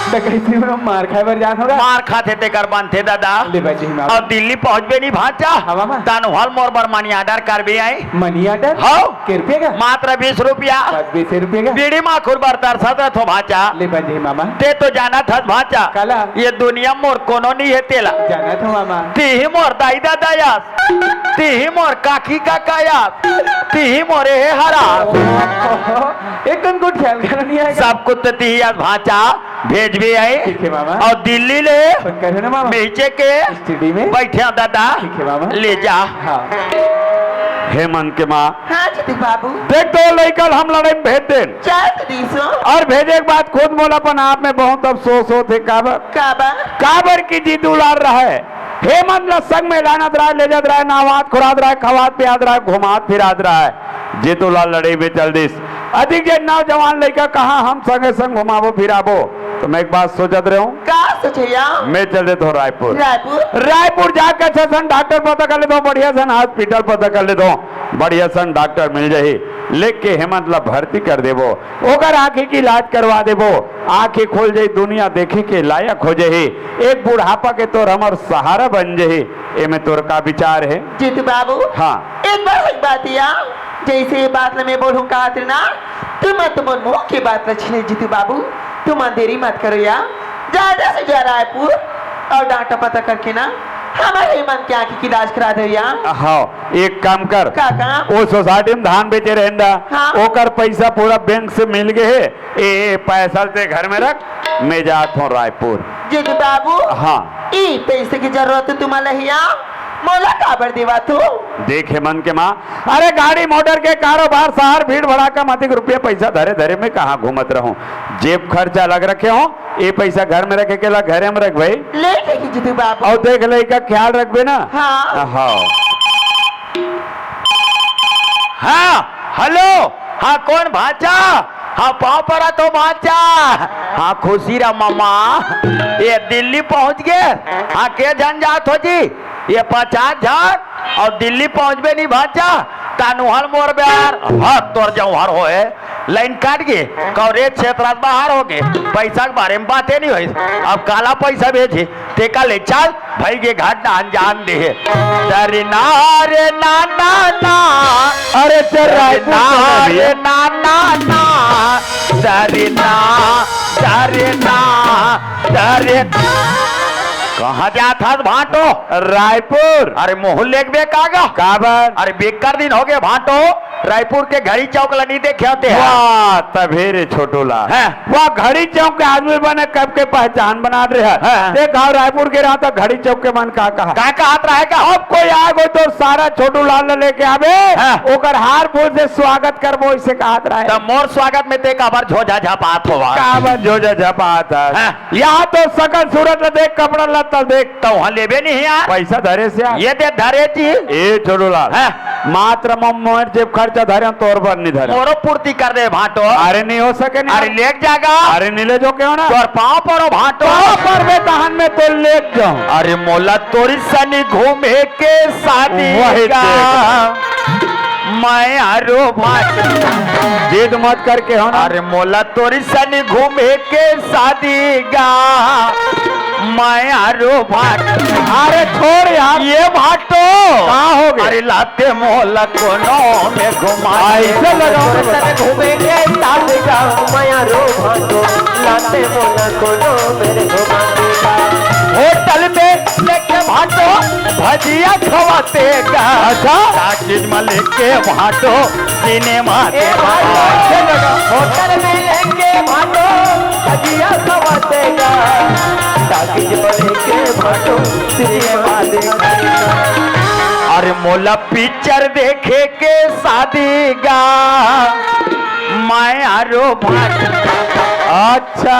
डकैती में मार खाय बर जात होगा। मार खाथे तेकर बनथे दादा। ले बजी मामा। अउ दिल्ली पहुंचबे नहीं भांचा, हाँ, मामा। तन हल मोर बर मनी ऑर्डर करबे आई। Money order? हव। के रुपया का? मात्र बीस रुपया। बस बीस रुपया का? बीड़ी माखुर बर तरसत रथों भांचा। ले बजी मामा। ते तो जानत हस भांचा। काला? ये दुनिया म मोर कोनो नहीं है तेला। जानत हंव मामा। तिही मोर दाई ददा अस। तिही मोर काकी काका अस। तिही मोरे हे हर अस। ओहो, एक कन कुछ ख्याल करना नहीं आएगा। सब कुछ तो तिही अस भांचा, भेजबे आई। ठीक है मामा। अउ दिल्ली ले फोन करे ना मामा। मेहिचे के स्टूडियो में। बइठे हंव दादा। ठीक है मामा। ले जा। हाँ। हेमंत के माँ। हाँ जीतू बाबू। देख तो लइका ल हम लड़ई म भेज देन। चार सौ दीसो। अउ भेजे के बाद खुद मोला अपन आप में बहुत अफसोस होथे। काबर? काबर? काबर कि जीतू लाल रहय, हेमंत ला संग में लानत रहय, ले जात रहय, नहवात खुरात रहय, खवात पियात रहय, घुमात फिरात रहय। जीतू लाल लड़ई में चल दिस। अतिक जे नौजवान लइका कहा हम संगे संग घुमाबो फिराबो, तो मैं एक बात सोचत रहेंव। का सोचेया? मैं चल देथों रायपुर। रायपुर? रायपुर जाके अच्छा सन डॉक्टर पता कर लेथों, बढ़िया सन हॉस्पिटल पता कर लेथों, बढ़िया सन डॉक्टर मिल जाही, लेके हेमंत ला भर्ती कर देबो। ओकर आँखी के इलाज करवा देबो, आँखी खुल जाही, दुनिया देखे के लायक हो जाही, एक बुढ़ापा के तोर हमर सहारा बन जाही, एमे तोर का विचार हे? जीतू बाबू, हाँ। एक बार एक बात या, जइसे ये बात ल मैं बोलहूँ कहत रहेंव ना, तुमन तो मोर मुँह के बात ल छीने जीतू बाबू, तुमन देरी मत करो या, जादा से जा रायपुर अउ डॉक्टर पता करके ना, हमर हेमंत के आँखी के इलाज करा दो या। हाँ। एक काम कर, का काम? वो सोसाइटी में धान बेचे रहेन दा, हाँ। ओकर पैसा पूरा बैंक से मिल गए हे। ए, ए पैसा ल ते घर में रख, मैं जात हूँ रायपुर। जीतू बाबू, हाँ। ई पैसे की जरूरत तुमन ल हे या, मोला काबर देवत हो? देख हेमंत के माँ, अरे गाड़ी मोटर के कारोबार, शहर भीड़ भड़ाका म अतिक रुपया पैसा धरे धरे मैं कहाँ घूमत रहूँ, जेब खर्चा अलग रखे हूँ, ए पैसा घर में रखे के ला घरे में रख भाई। ले लेही जीतू बाबू। अउ देख लइका ख्याल रखबे ना। हाँ। हाँ। हाँ, हेलो। हाँ, कोन भांचा? हाँ, पाँव परत हों भांचा। हाँ, खुशी रह मामा। ये दिल्ली पहुँच गे। हाँ, के झन जात हो जी? ये पचास झन। अउ दिल्ली पहुँचबे नहीं भांचा, तन उहर मोर बेहार। हाँ, तोर जौहर होए। लाइन काट गे, कवरेज क्षेत्र से बाहर हो गे, पैसा के बारे में बाते नहीं होइस। अब काला पैसा भेजे, तेका ले चल, भई गे घटना अंजाम देहे। डरे ना रे ना ना ना, अरे चल रायपुर डरे ना चल भैया। रे ना ना ना, डरे ना, डरे ना, डरे ना। कहाँ जात हस भांटो? रायपुर। अरे मोहू लेगबे का गा? काबर? अरे बिक्कट दिन होगे भांटो, रायपुर के घड़ी चौक ल नी देखे होते हैं। वाह, तभे रे छोटू लाल। हैं? वाह, घड़ी चौक के आदमी बने कब के पहचान बनात रहे। हैं। देख, गाँव रायपुर के रहा तो घड़ी चौक के मन का कहा। का कहत रहे का? अब कोई आ गो तो सारा छोटू लाल ल लेके आबे, हैं। ओकर हार फूल से स्वागत करबो, इसे कहत रहे। त मोर स्वागत में ते काबर झोझा झपात होवा? काबर झोझा झपात हस? हैं। यहाँ तो सकल सूरत ल देख, कपड़ा लत्ता ल देख। त वहाँ लेबे नहीं यार। पैसा धरे से यार। ये दे धरे जी। ए छोटू लाल। हैं? मात्र म-, मोर जेब खर्चा धरे, तोर बर नहीं धरे। मोरो पूर्ति कर दे भांटो। अरे नहीं हो सके नहीं। अरे लेके जागा। अरे नहीं ले जो क्यों ना। तोर पाँव परो भांटो। पाँव परबे तहन में तो लेके जाऊं। अरे मोला तोरी सनी घूमे के शादी वही का। देख। मैं अरो भांटो। जिद मत करके हो ना। अरे मोला तोरी सनी घूमे के शादी गा, मैं अरो भांटो। अरे छोड़ यार। ये भांटो। का हो गया? अरे लाते मोला कोनो में घुमा दे। ऐसे लगाओ। तोरे सने घूमे के शादी गा, मैं अरो भांटो। लाते मोला कोनो में घुमा दे। होटल में लेके भांटो, भजिया खवाते गा। अच्छा। टाकीज में लेके भांटो, सिनेमा ए देखा। भांटो, होटल में लेके भांटो, भजिया खवाते गा। टाकीज में लेके भांटो, सिनेमा देखा। अरे मोला पिक्चर देखे के शादी गा, मैं अरो भांटो। अच्छा।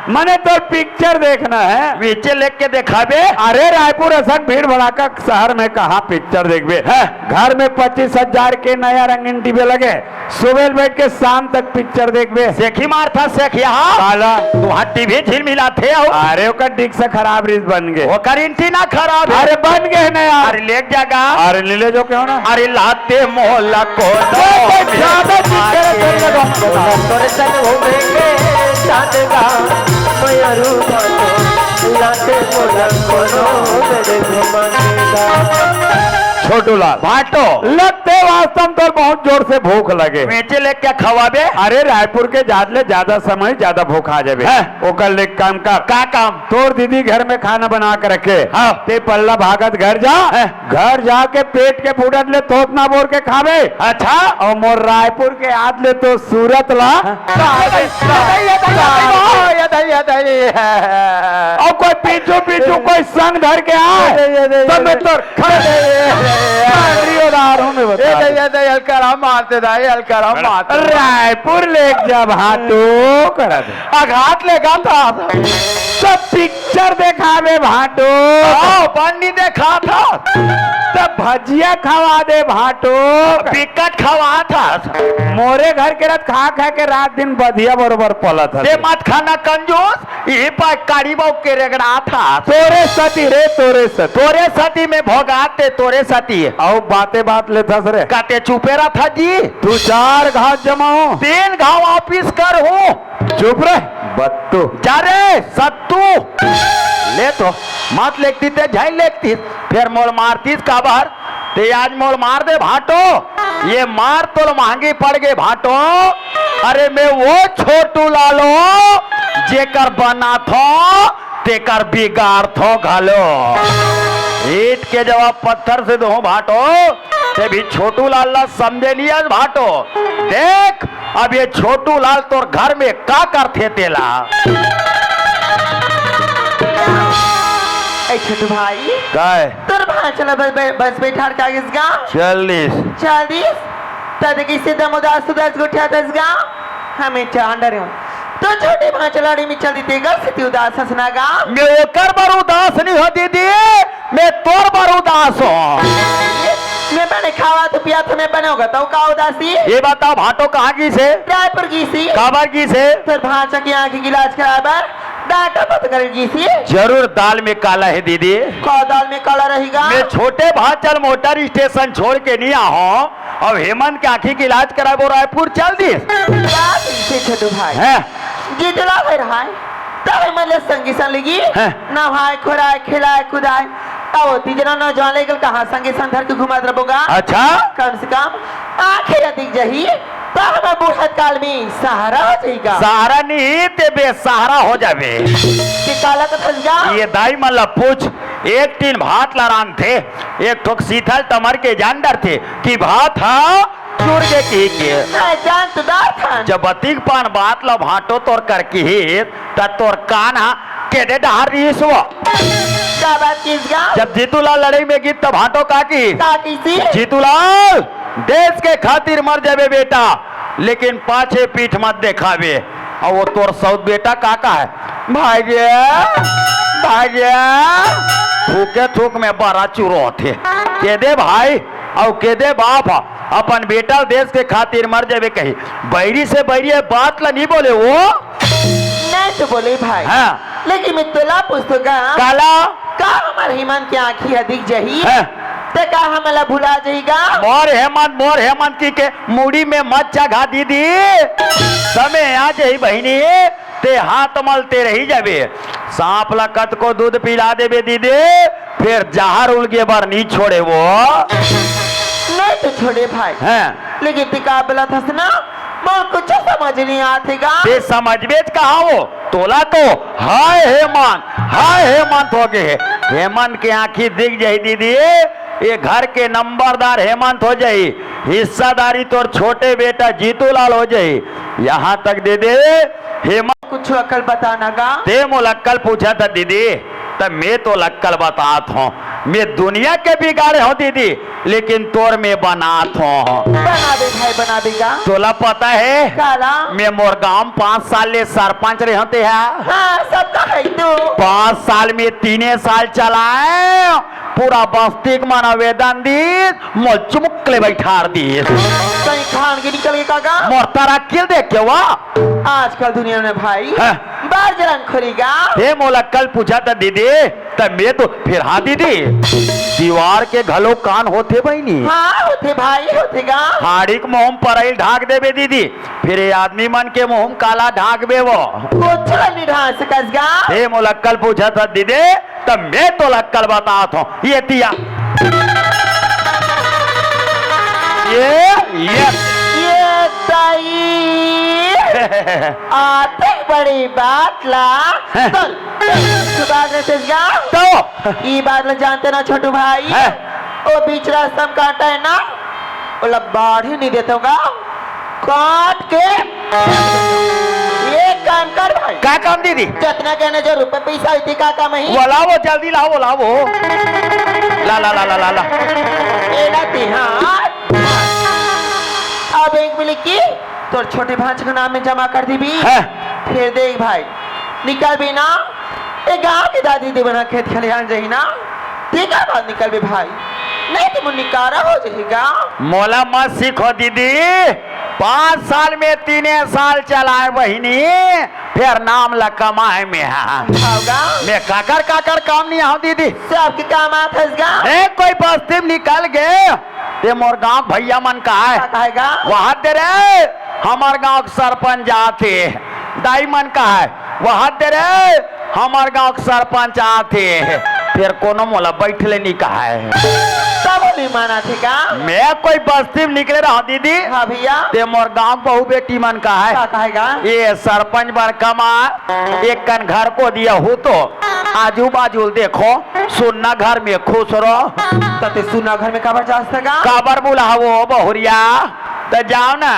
मने तोर पिक्चर देखना है? पीछे लेके देखाबे। अरे रायपुर असन भीड़ भड़ाका शहर में कहाँ पिक्चर देखबे? हैं? घर में पच्चीस हजार के नया रंगीन टीवी लगे, सुबह ले बैठ के शाम तक पिक्चर देखबे। सेखी मारथा सेखिया। काला? तुहां टीवी झिलमिलाथे हो। अरे ओकर डिस्क खराब रिहिस, बन गे। ओकर एंटीना खराब हे। अरे बन गे ना यार। अरे लेके जागा। अरे ले ले जो क्यों ना। अरे लाते मोला को अरे भाई, ज्यादा चीज करे, चल लगा। तोरे संग घूमे के चांद गा, मैं अरू भांटो, लाते मोला कोनो मेरे घुमाने का। छोटू लाल। भांटो। लगथे वास्तव में तोर बहुत जोर से भूख लगे। बेचे ले क्या खवाबे? अरे रायपुर के जात ले ज्यादा समय ज्यादा भूख आ जाबे। हैं? ओकर ले काम कर। का काम? तोर दीदी घर में खाना बना के रखे। हाँ। ते पल्ला भागत घर जा। हैं? घर जाके पेट के फूटत ले थोथना बोर के खाबे। अच्छा। अउ मोर रायपुर के आत ले तो सूरत ला। हाँ। ये दई, ये दई, ये दई, ये दई। अउ कोई पीछू पीछू कोई संग धर के आए, ये दई, ये दई, तो ये मैं दई। तोर खा-, ये दई, ये दई। मैं उधार हूँ, मैं बता ये दई, दूँ। ये दई, हल्का राम मारते दाई, हल्का राम मारते। रायपुर लेके जा भांटो करत। आघात लेगा था। सब पिक्चर देखाबे भांटो। हाँ, बन्नी देखा था। तब भजिया खवा दे भांटो। बिकट खवा था। मोरे घर के रत खा खा के रात दिन बधिया बरोबर पलत हस। ते मत खाना कंजूस, इही पाय काड़ी बाऊ के रेगड़ा था। तोरे सती रे, तोरे सती। तोरे सती में भोगाते, तोरे सती। अउ बाते बात लेथस रे। काते चुपे रहा था जी। तू चार घात जमाओ। तीन घाव वापिस कर हूँ। चुप रे, बत्तू। जा रे, सत्तू। ले तो, मत लेगती ते, झन लेगती। फेर मोल मारतीस काबर? ते आज मोल मार दे भांटो। ये मार तोल महंगी पड़ गे भांटो। अरे मैं वो छोटू लालो, जेकर बनाथो, तेकर बिगाड़थो घलो। ईंट के जवाब पत्थर से दूं भांटो, ते भी छोटू लाल ला समझे नहीं आज भांटो। देख, अब ये छोटू लाल तोर घर में का करथे तेला। ए छोटू भाई, काय? तोर भांचा ला बस, बस, बस बैठार का गिस गा? चल दिस। चल दिस? त देखी से दम उदास उदास गोठियाथस गा? हमें चांडर हूँ। तो छोटे भांचा लाड़ी में चल दी तेकर से ती उदास हस ना गा? मैं ओकर बर उदास नहीं हो दीदी, मैं तोर बर उदास हो। मैं बने खावा तो पिया तो मैं बने होगा, तो का उदासी? ये बताओ, भांटो कहाँ गिस हे? रायपुर गिस हे। काबर गिस हे? तोर भांचा की आँखी की इलाज कराए बर डॉक्टर पता करे गिस हे। जरूर दाल में काला हे दीदी। का दाल में काला रहेगा? मैं छोटे भांचा ल मोटर स्टेशन छोड़ के नहीं आहों, अब हेमंत के आँखी के इलाज कराए बर रायपुर चल दिस। बात इसे छोटू भाई। हैं? जीतू ला भाई रहाय, तब मन ले संगी संग लगी। हैं? नहाय, खोराय, खिलाय, कुदाय। अब तीजरा नौजवान लेकर कहाँ संगी संग धर के घुमात रबो गा? अच्छा। कम से कम आँखी ला दिख जही। त हमर बुढ़त काल में सहारा हो जाही गा। सहारा नहीं, ते बेसहारा हो जाबे। ते काला कथस गा? ये दाई मन ला पूछ, एक टीन भात ला रांधथे, एक ठोक सीथल टमर के जान डरथे कि भात ह चुर गे किही के। मैं जान तो डरथन। जब अतिक पान बात ला भांटो तोर कर किही, त तोर कान ह केदे डहर रिहिस वो? का बात किस गा? जब जीतूलाल लड़ई में गिस त भांटो का किही? का किसी? जीतूलाल, देश के खातिर मर जाबे बेटा, लेकिन पाछे पीठ मत देखाबे। अउ वो तोर सौत बेटा का कहे? भाई रे, भाई रे, थूके थूक में बरा चुरो होथे। केदे भाई अउ केदे बाप ह अपन बेटा देश के खातिर मर जाबे कही। बैरी से बैरी ये बात ला नहीं बोले वो। नहीं तो बोले भाई। हाँ। लेकिन मैं तोला पूछथों गा। काला? का हमर हेमंत के आँखी ह दिख जाही? हाँ। ते का हमला भुला जाही गा? मोर हेमंत, मोर हेमंत किके मुड़ी में मत चघा दीदी। समय आ जाही बहिनी, ते हाथ मलते रही जाबे। सांप ला कतको दूध पिला देबे दीदी, फेर जहर उलगे बर नहीं छोड़े वो। नहीं तो छोड़े भाई। हैं। लेकिन ते का बोलत हस ना, मोर कुछ समझ नहीं आथे गा। ते समझबेच कहाँ वो? तोला तो हाय हेमंत, हाय हेमंत हो गे हे। हेमंत के आँखी दिख जाही दीदी, ये घर के नंबरदार हेमंत हो जाही। हिस्सादारी तोर छोटे बेटा जीतूलाल हो जाही। यहाँ तक दीदी, हेमंत कुछ अकल बता ना गा। ते मोला अकल पूछत हस दीदी, त मैं तोला अकल बतात हौं। मैं दुनिया के बिगाड़े हौं दीदी, लेकिन तोर मैं बनात हौं। बनाबे भाई, बनाबे गा। तोला पता हे? काला? मैं मोर गांव म पाँच साल ले सरपंच रहेंव ते हा। हाँ, सब तो हे तू। पाँच साल में तीने साल चलाएंव, पूरा बस्ती के मन आवेदन दीस, मोला चुमुक ले बइठार दीस। कहीं खान के निकल गे का गा? मोर तरक्की ल देख के वो। आजकल दुनिया में भाई, हाँ। बार जलन खोरी गा। ते मोला अकल पूछत हस दीदी, त मैं तो फेर हाँ दीदी, दीवार के घलो कान होथे बहिनी। हाँ, होथे भाई, होथे गा। हाड़ी के मुहूं म परइल ढांक देबे दीदी, फेर ये आदमी मन के मुहूं म काला ढांकबे वो? कुछ ल नहीं ढांक सकस गा। ते मोला अकल पूछत हस दीदी, त मैं तोला अकल बतात हौं। ये तिया। ये, ये। ये ताई। आते बड़ी बात ला। हैं? सुन, सुभाष ने तेज गाँव। तो? ई बात ला जानते ना छोटू भाई? हैं? वो बीच रास्ता में काटा है ना? ओला बाढ़ ही नहीं देता होगा। काट के एक काम कर भाई। का काम दीदी? जतना कहने जो रुपये पैसा होती का काम है? वो लाओ, जल्दी लाओ, वो लाओ। ला, ला, ला, ला, ला, ला। ए ला ती, हाँ। अब बैंक में लिख के तोर छोटे भांच के नाम में जमा कर दीबी। हाँ। फिर देख भाई, निकल भी ना, ए गांव के दादी दे बना खेत खलिहान जाही ना, ठीक है बात निकल भी भाई, नहीं तो मुन्नी कारा हो जाही गा। मोला मत सीखो दीदी, पाँच साल में तीने साल चलाए बहिनी, फेर नाम ला कमाए में हा। हव गा। मैं काकर काकर काम नहीं आव दीदी। सबके काम आत हस गा। ए, कोई बस्ती में निकल गे, ते मोर गांव के भैया मन का हे। का कहे गा? वहां दे रे, हमर गांव के सरपंच आथे। दाई मन का हे, वहां दे रे, हमर गांव के सरपंच आथे। फेर कोनो मोला बैठले नहीं कहे। तब नहीं मानथे का? मैं कोई बस्ती में निकले रहा दीदी। हाँ भैया। ते मोर गांव बहू बेटी मन का हे। का कहे गा? ये सरपंच बर कमा, एक कन घर को दिया हो तो आजू बाजू ल देखो, सुन्ना घर में खुश रहो। त ते सुन्ना घर में काबर जा सकत गा? काबर बुलावो बहुरिया? त जाओ ना,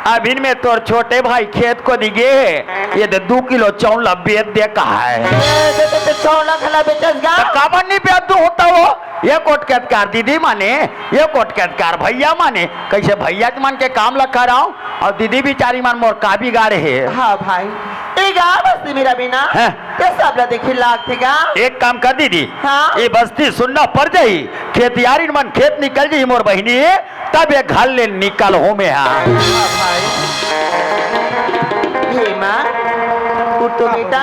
अभिन में तोर छोटे भाई खेत को दिगे हे, ये दे दू किलो चौला बेच दे कहा हे। ए, ते, ते, ते चौला घला बेचस गा? त काबर नहीं बेच दू होता वो? ये कोट के अधिकार दीदी माने, ये कोट के अधिकार भैया माने, कैसे भैया के मन के काम ला कराओ और दीदी बिचारी मन मोर का बिगाड़े हे? हाँ भाई, ए गा बस्ती मेरा बिना, हैं? ते सब ला देखे लागथे गा। एक काम कर दीदी, हाँ? ये बस्ती सुन्ना पड़ जाही, खेतियारी मन खेत निकल जाही मोर बहिनी, तब ये घर ले निकल हो में हा। हाँ भाई। हे माँ, उठ तो बेटा।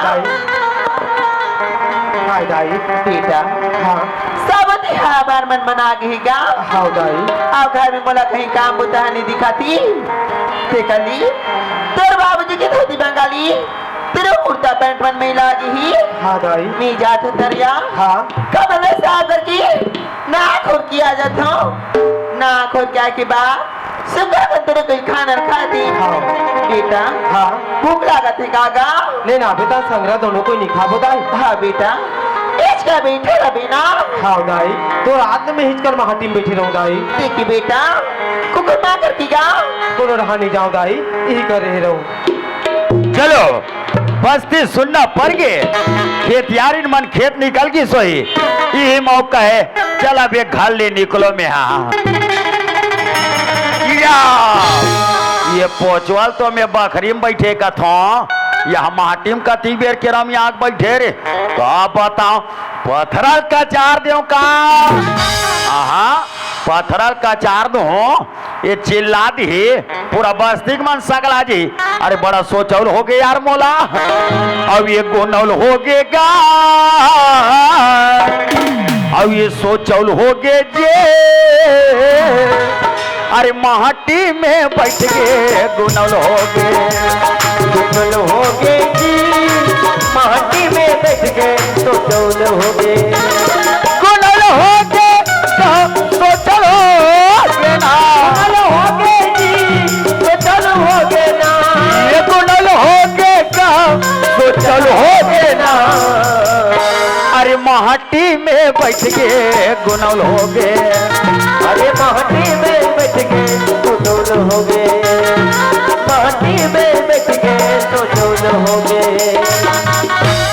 हाय दाई। बेटा। हाँ। सब तिहार मन मना गे गा। हाँ दाई। अउ घर में मोला कहीं काम बुता नहीं दिखाती। ते कली, तोर बाबूजी के धोती बंगाली, तेरे कुर्ता पैंट मन में लागी ही। हाँ दाई। मी जात हूँ तरिया। हाँ। कमल में सागर की ना खोर किया जात हूँ। ना खोर क्या की बात। सुबह को तोरे कोई खाना खाती। हाँ। बेटा। हाँ। भूख लागत हे का गा? नहीं ना बेटा, संगरा दोनों कोई नहीं खाबो दाई। हाँ बेटा। एच का बैठे रहे ना। हाँ दाई। तो रात में हिचकर महटी में बैठे रहूं दाई। देखी बेटा, कुकुर माकर की गा? कोनो रहा नहीं जाओ दाई, यही कर रहे रहूं। चलो, बस्ती सुनना पड़ गे। खेतियारिन मन खेत निकल गिस होही, इही मौका हे। चल, अब ये घर ले निकलो में, हाँ। या, ये पोचवल तो मैं बखरी में बैठे कथों, यह माटी में कती बेर के रम आग बैठे रे। का बताओ, पथरल कचार देव का? आहा, पथरल कचार दूं, ये चिल्ला दिही, पूरा बस्ती के मन सकला जी। अरे बड़ा सोचौल हो गे यार मोला, अब ये गुनौल हो गे गा, अब ये सोचौल हो गे जे, अरे महटी में बैठ के गुनौल हो गे, गुनौल हो गे जी, महटी में बैठ के सोचौल हो गे, गुनौल हो गे। तो, तो चलो ये ना। गुनल हो गे जी, तो चलो हो गे ना। ये गुनल हो गे का, तो चलो हो गे ना। अरे महटी में बैठ के गुनल हो गे। अरे महटी में बैठ के गुनल हो गे। महटी में बैठ के गुनल हो गे।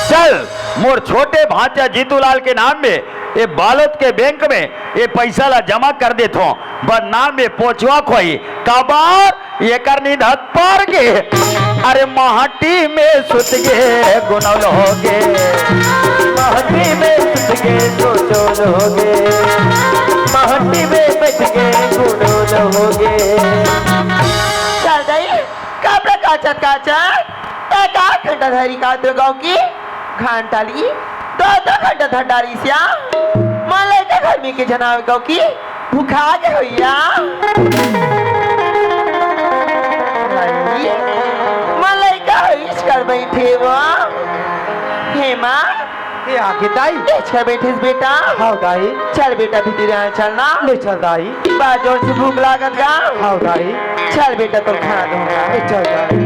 चल, मोर छोटे भांचा जीतूलाल के नाम में ये बालोद के बैंक में ये पैसा ला जमा कर देथों, बदनाम ये पोचवा खोई। काबर? एकर नींद हत पार गे। अरे महटी में सुत गे, गुनौल हो गे। महटी में सुत गे, गुनौल हो गे। महटी में बैठ गे, गुनौल हो गे। चल दाई, कब ले काचत काचत, एक आध घंटा धरी का दो गाँव की घंटा ली, दो दो घंटा धर डारी सिया। मन लइका घर में के जनावे गाँव की भुखा गे होइया। मन लइका होइस कर बैठे वो। हे माँ, ये आगे दाई। ये छे बैठिस बेटा। हाँ दाई। चल बेटा, भीतरी आ चल ना। ले चल दाई। बा जोर से भूख लागत गा। हाँ दाई। चल बेटा, तोर खाना दूंगा। ले चल दाई।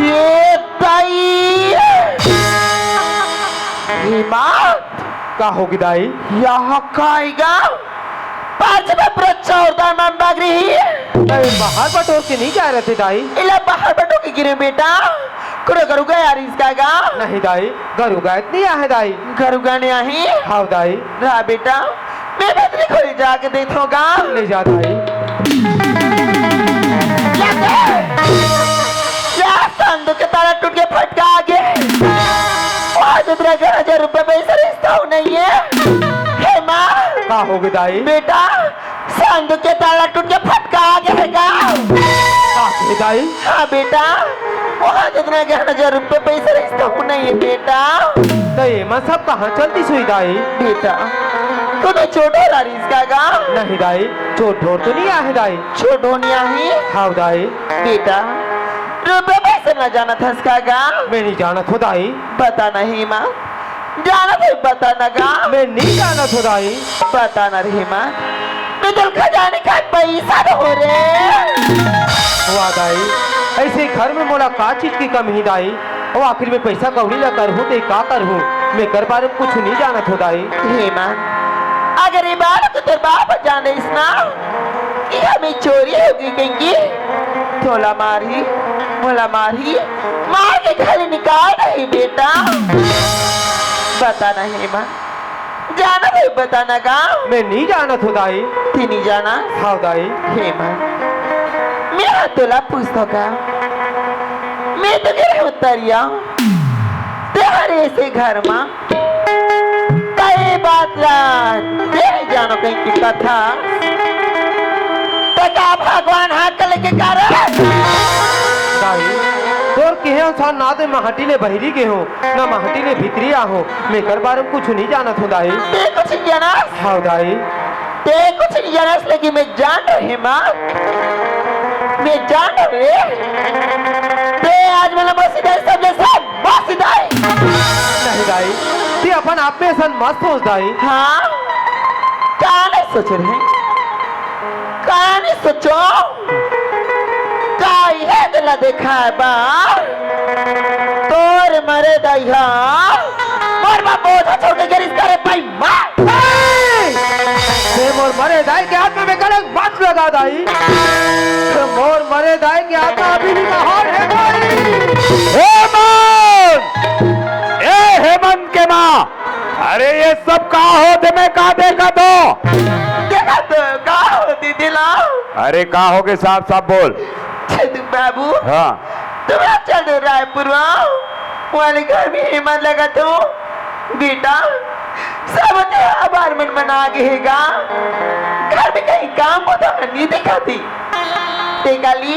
ये दाई। हे माँ। का होगे दाई? यहाँ का आएगा? पाँच में प्रचार दान मन बाग रही। अरे, बाहर बटोर के नहीं जा रहे थे दाई। इला बाहर बटोर के गिरे बेटा। कुरो गरुगा यार इसका गा? नहीं दाई, गरुगा इतनी आहे दाई। गरुगा नहीं आही? हाँ दाई। रहा बेटा, मैं भीतरी खोली जाके देखूंगा। ले जा दाई। या संदूक के ताला टूट के फटका आगे। आज इतना ग्यारह हजार रुपए पैसा रिश्ता नहीं है। हे माँ। का होगे दाई? बेटा, संदूक के ताला टूट के फटका आगे हे का? का होगे दाई? हाँ बेटा, वहाँ जितना ग्यारह हजार रुपए पैसा रिश्ता नहीं है बेटा। तो ये माँ सब कहाँ चलती सुई दाई? बेटा, तू तो छोटो रारी इसका गा? नहीं दाई, छोटो तो नहीं आहे दाई। छोटो नहीं आहे? हाँ दाई। बेटा, रुपए पैसे ना जाना था इसका गा? मैं नहीं जाना था दाई। बता नहीं माँ, जाना था बता ना गा? मैं नहीं जाना था दाई। बता ना रही माँ, मैं तो खजाने का पैसा तो हो रे। वाह दाई, ऐसे घर में मोला का चीज की कमी ही दाई? ओ आखिर में पैसा कौड़ी ला करहूँ ते का करहूँ? मैं कर बारे में कुछ नहीं जाना था दाई। हे माँ, अगर ये बात तो तेरे बाप जाने इसना, कि हमें चोरी होगी कहीं की। थोला मारी, मोला मारी, मार के खाली निकाल नहीं बेटा। बता नहीं माँ, जाना नहीं बताना का? मैं नहीं जाना था दाई। ती नहीं जाना? हाँ दाई। हे माँ, मैं हा तोला पूछता का? मैं तो गिर हूँ तरिया, तेरे से घर माँ कई बात ला, तेरे जानो कहीं की कथा। ते का भगवान हाथ के लेके का रे? दाई, तोर किहे अनुसार ना ते महटी ले बहिरी गे हो, ना महटी ले भीतरी आहो। मैं कर बारे में कुछ नहीं जाना था दाई। ते कुछ नहीं जाना? हाँ दाई। ते कुछ नहीं जाना, लेकिन मैं जान रही माँ। मैं जान रही। ते आज मला मसीदा सब ले सब मसीदा। नहीं दाई। ते अपन आप में असन मत सोच दाई। हाँ, का नहीं सोच रहे? का नहीं सोचो? का ये दिला देखा है बा? तोर मरे दाई हा, मोर बा बोझा छोड़ के गिरिस करे पाई मार। ए! ते मोर मरे दाई के आत्मा में कलंक मत लगा दाई। ते मोर मरे दाई के आत्मा अभी भी बाहर है दाई। हेमंत! ए हेमंत के माँ! अरे ये सब का होत हे, मैं का देखत हों? देखत हों, का होत हे दिला? अरे का होगे, साफ साफ बोल। छेदू बाबू, हाँ। तुम्हर चल दे रायपुर वा, वाले घर में हेमंत लगत हों। बेटा, सब ते आबार मन मना गे हे गा। घर में कहीं काम होता नहीं दिखाती। देखा ली,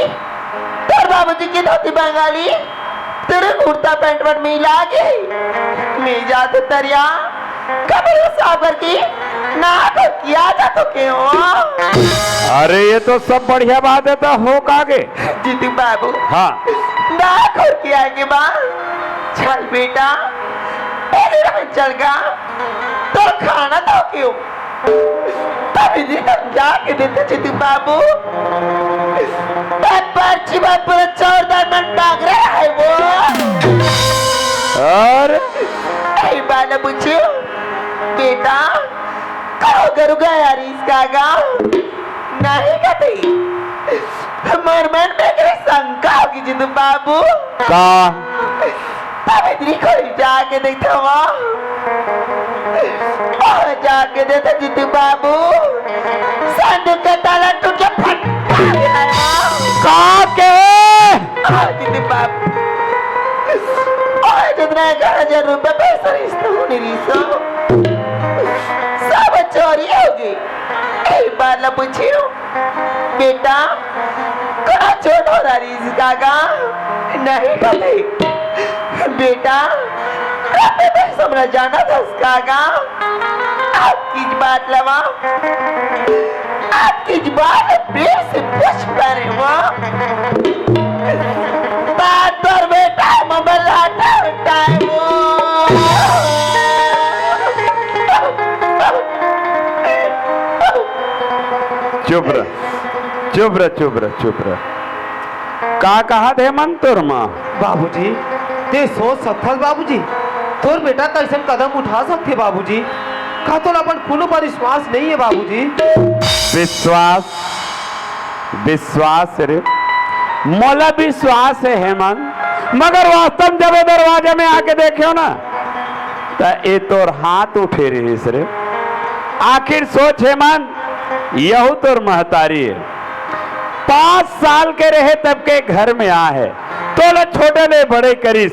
तोर बाबूजी के धोती बंगाली, तेरे कुर्ता पैंट पर मिला के, मैं जाते तरिया, कपड़े साफ करके, नहा धो के आ जा तो के हो। अरे, ये तो सब बढ़िया बात है, तो हो का गे? जीतू बाबू। हाँ। नहा धो के आएंगे बा। चल बेटा, मेरे रंग चल गा, तो खाना तो क्यों? तभी जी हम जाके देते जीतू बाबू। मैं पर्ची में पूरा चौदह मन मांग रहा है वो। और? नहीं बाला पूछो, बेटा, कहो गरु गया रिस का गाँव? नहीं कती। मोर मन में एक शंका होगी जीतू बाबू। का? तब इतनी खोल जाके देखता हुआ। वहाँ जाके देखता जीतू बाबू। संदूक का ताला टूट के फट गया है। का के? हाँ जीतू बाबू। ओए जितना ग्यारह हजार रुपए पैसा रिश्ता होने रिश्ता। सब चोरी होगी। एक बार ला पूछियो। बेटा, कड़ा चोट हो रहा रिस का गा? नहीं कते। बेटा, रब पे भाई समझ जाना था उसका गा। आप किस बात लवा? आप किस बात फिर से पूछ पा रहे हो? बात और बेटा, मोबाइल हटा, हटा है वो। चुप रह, चुप रह, चुप रह, चुप रह। का कहत हे मन तोर माँ? बाबूजी, ते सोच सकथस बाबूजी, तोर बेटा कइसन कदम उठा सकथे बाबूजी? का तोला अपन खून ऊपर विश्वास नहीं है बाबूजी? विश्वास, विश्वास रे, मोला विश्वास हे हेमंत, मगर वास्तव में जब ये दरवाजा में आके देखे हो ना, त ए तोर हाथ उठे रहिस रे। आखिर सोच हेमंत, यहू तोर महतारी हे। पाँच साल के रहे तब के घर में आ हे, तोला छोटे ले बड़े करिस,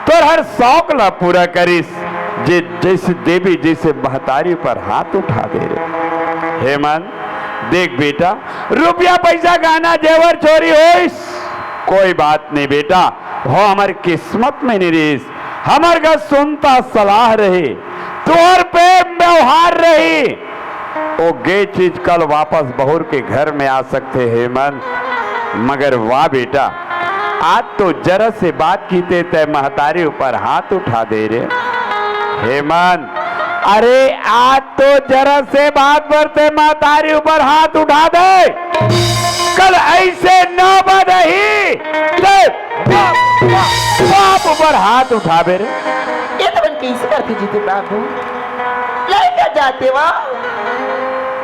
तोर हर शौक ला पूरा करिस, जे जैसे देवी जैसे महतारी पर हाथ उठा दे रे। हेमंत, देख बेटा, रुपया पैसा गहना जेवर चोरी होइस, कोई बात नहीं बेटा, हो हमर किस्मत में नहीं रहिस, हमर गा सुनता सलाह रही, तोर प्रेम व्यवहार रही, ओ गे चीज कल वापस बहुर के घर में आ सकथे हेमंत। मगर वाह बेटा, आज तो जरा से बात कीते तय महतारी ऊपर हाथ उठा दे रे हेमंत। अरे आज तो जरा से बात बर तय महतारी ऊपर हाथ उठा दे, कल ऐसे न बदही तय बाप, बाप, बाप ऊपर हाथ उठाबे रे। ये तो मन कैसे करथे जीतू बाबू? लइका जाते वा,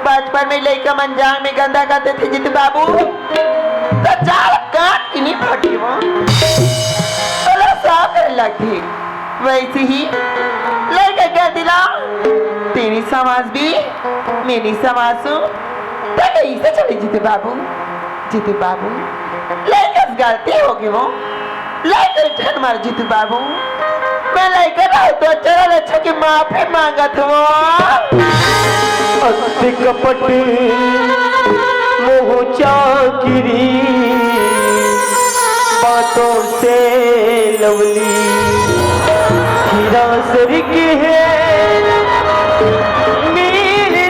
बचपन में लइका मन जांग में गंदा करथे जीतू बाबू, त जाल काट के नहीं फटे वा, तोला साफ करे लगथे। वैसे ही लइका कह दिला, तेरी समाज भी, मेरी समाज सु, त कैसे चले जीतू बाबू? जीतू बाबू, लइका से गलती हो गई वो, लइका ठन मार जीतू बाबू, मैं लइका रहूं तो चला अच्छा की माफी मांगत वो। अति कपट मोह चाकिरी बातों से लवली हीरा सरिक है मेरे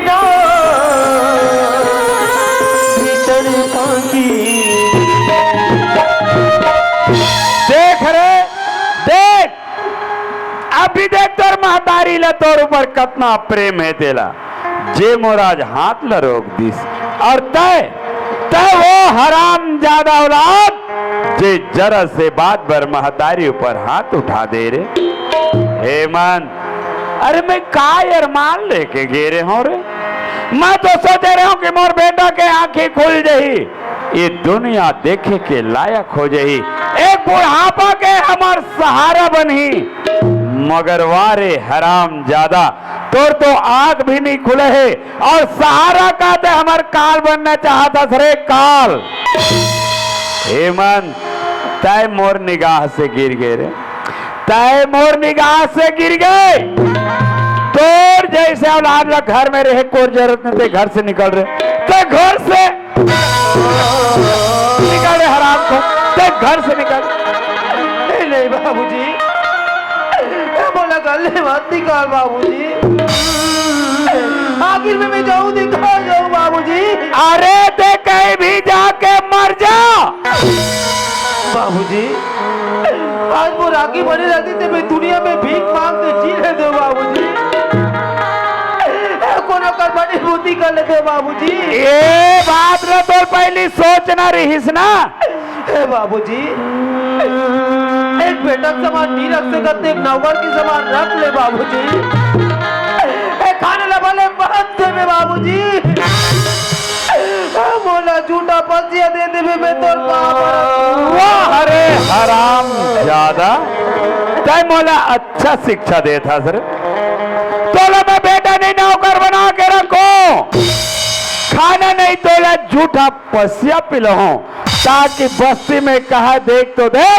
भीतर पाकी। देख रे, देख, अभी देख तोर महतारी ला तोर ऊपर कतना प्रेम हे तेला, जे मोर आज हाथ ला रोक दिस। अउ तय, तय वो हरामजादा औलाद, जे जरा से बात बर महतारी ऊपर हाथ उठा दे रे। हेमंत, अरे मैं का अरमान लेके गे रहे हंव रे? मैं तो सोचे रहे हंव कि मोर बेटा के आंखी खुल जाही, ये दुनिया देखे के लायक हो जाही, एक बुढ़ापा के हमर सहारा बनही। मगर वा रे हरामजादा, तोर तो आंख भी नहीं खुले हे अउ सहारा का तय हमर काल बनना चाहत हस रे काल। हेमंत, तय मोर निगाह से गिर गे रे, तय मोर निगाह से गिर गे। तोर जइसे औलाद ला घर में रहे कोर जरूरत नहीं, तय घर से निकल रे, तय घर से निकल रे हराम को, तय घर से निकल। नहीं, नहीं बाबूजी, ए, मोला घर ले मत निकाल बाबूजी। आखिर में मैं जाऊं, निकाल जाऊं बाबूजी। अरे तय कहीं भी जाके मर जा। बाबूजी, आज वो राखी बने रहती ते मैं दुनिया में भीख मांग के जी लेते बाबूजी। ए, कोनो कर बड़ी बुद्धि कर लेते बाबूजी। ये बात ला तो पहली सोचना रहिस ना। हे बाबूजी, एक बेटा के समान नहीं रख सकत, एक नौकर के समान रख ले बाबूजी। ए, खाने ला भले मत देबे बाबूजी, ए, मोला जूठा पसिया दे देबे, मैं तोर बाप। वाह रे हरामजादा, तय मोला अच्छा शिक्षा देत हस रे। तोला मैं बेटा नहीं नौकर बना के रखों, खाना नहीं तोला जूठा पसिया पिलाहूं, ताकि बस्ती में कहा देख तो दे।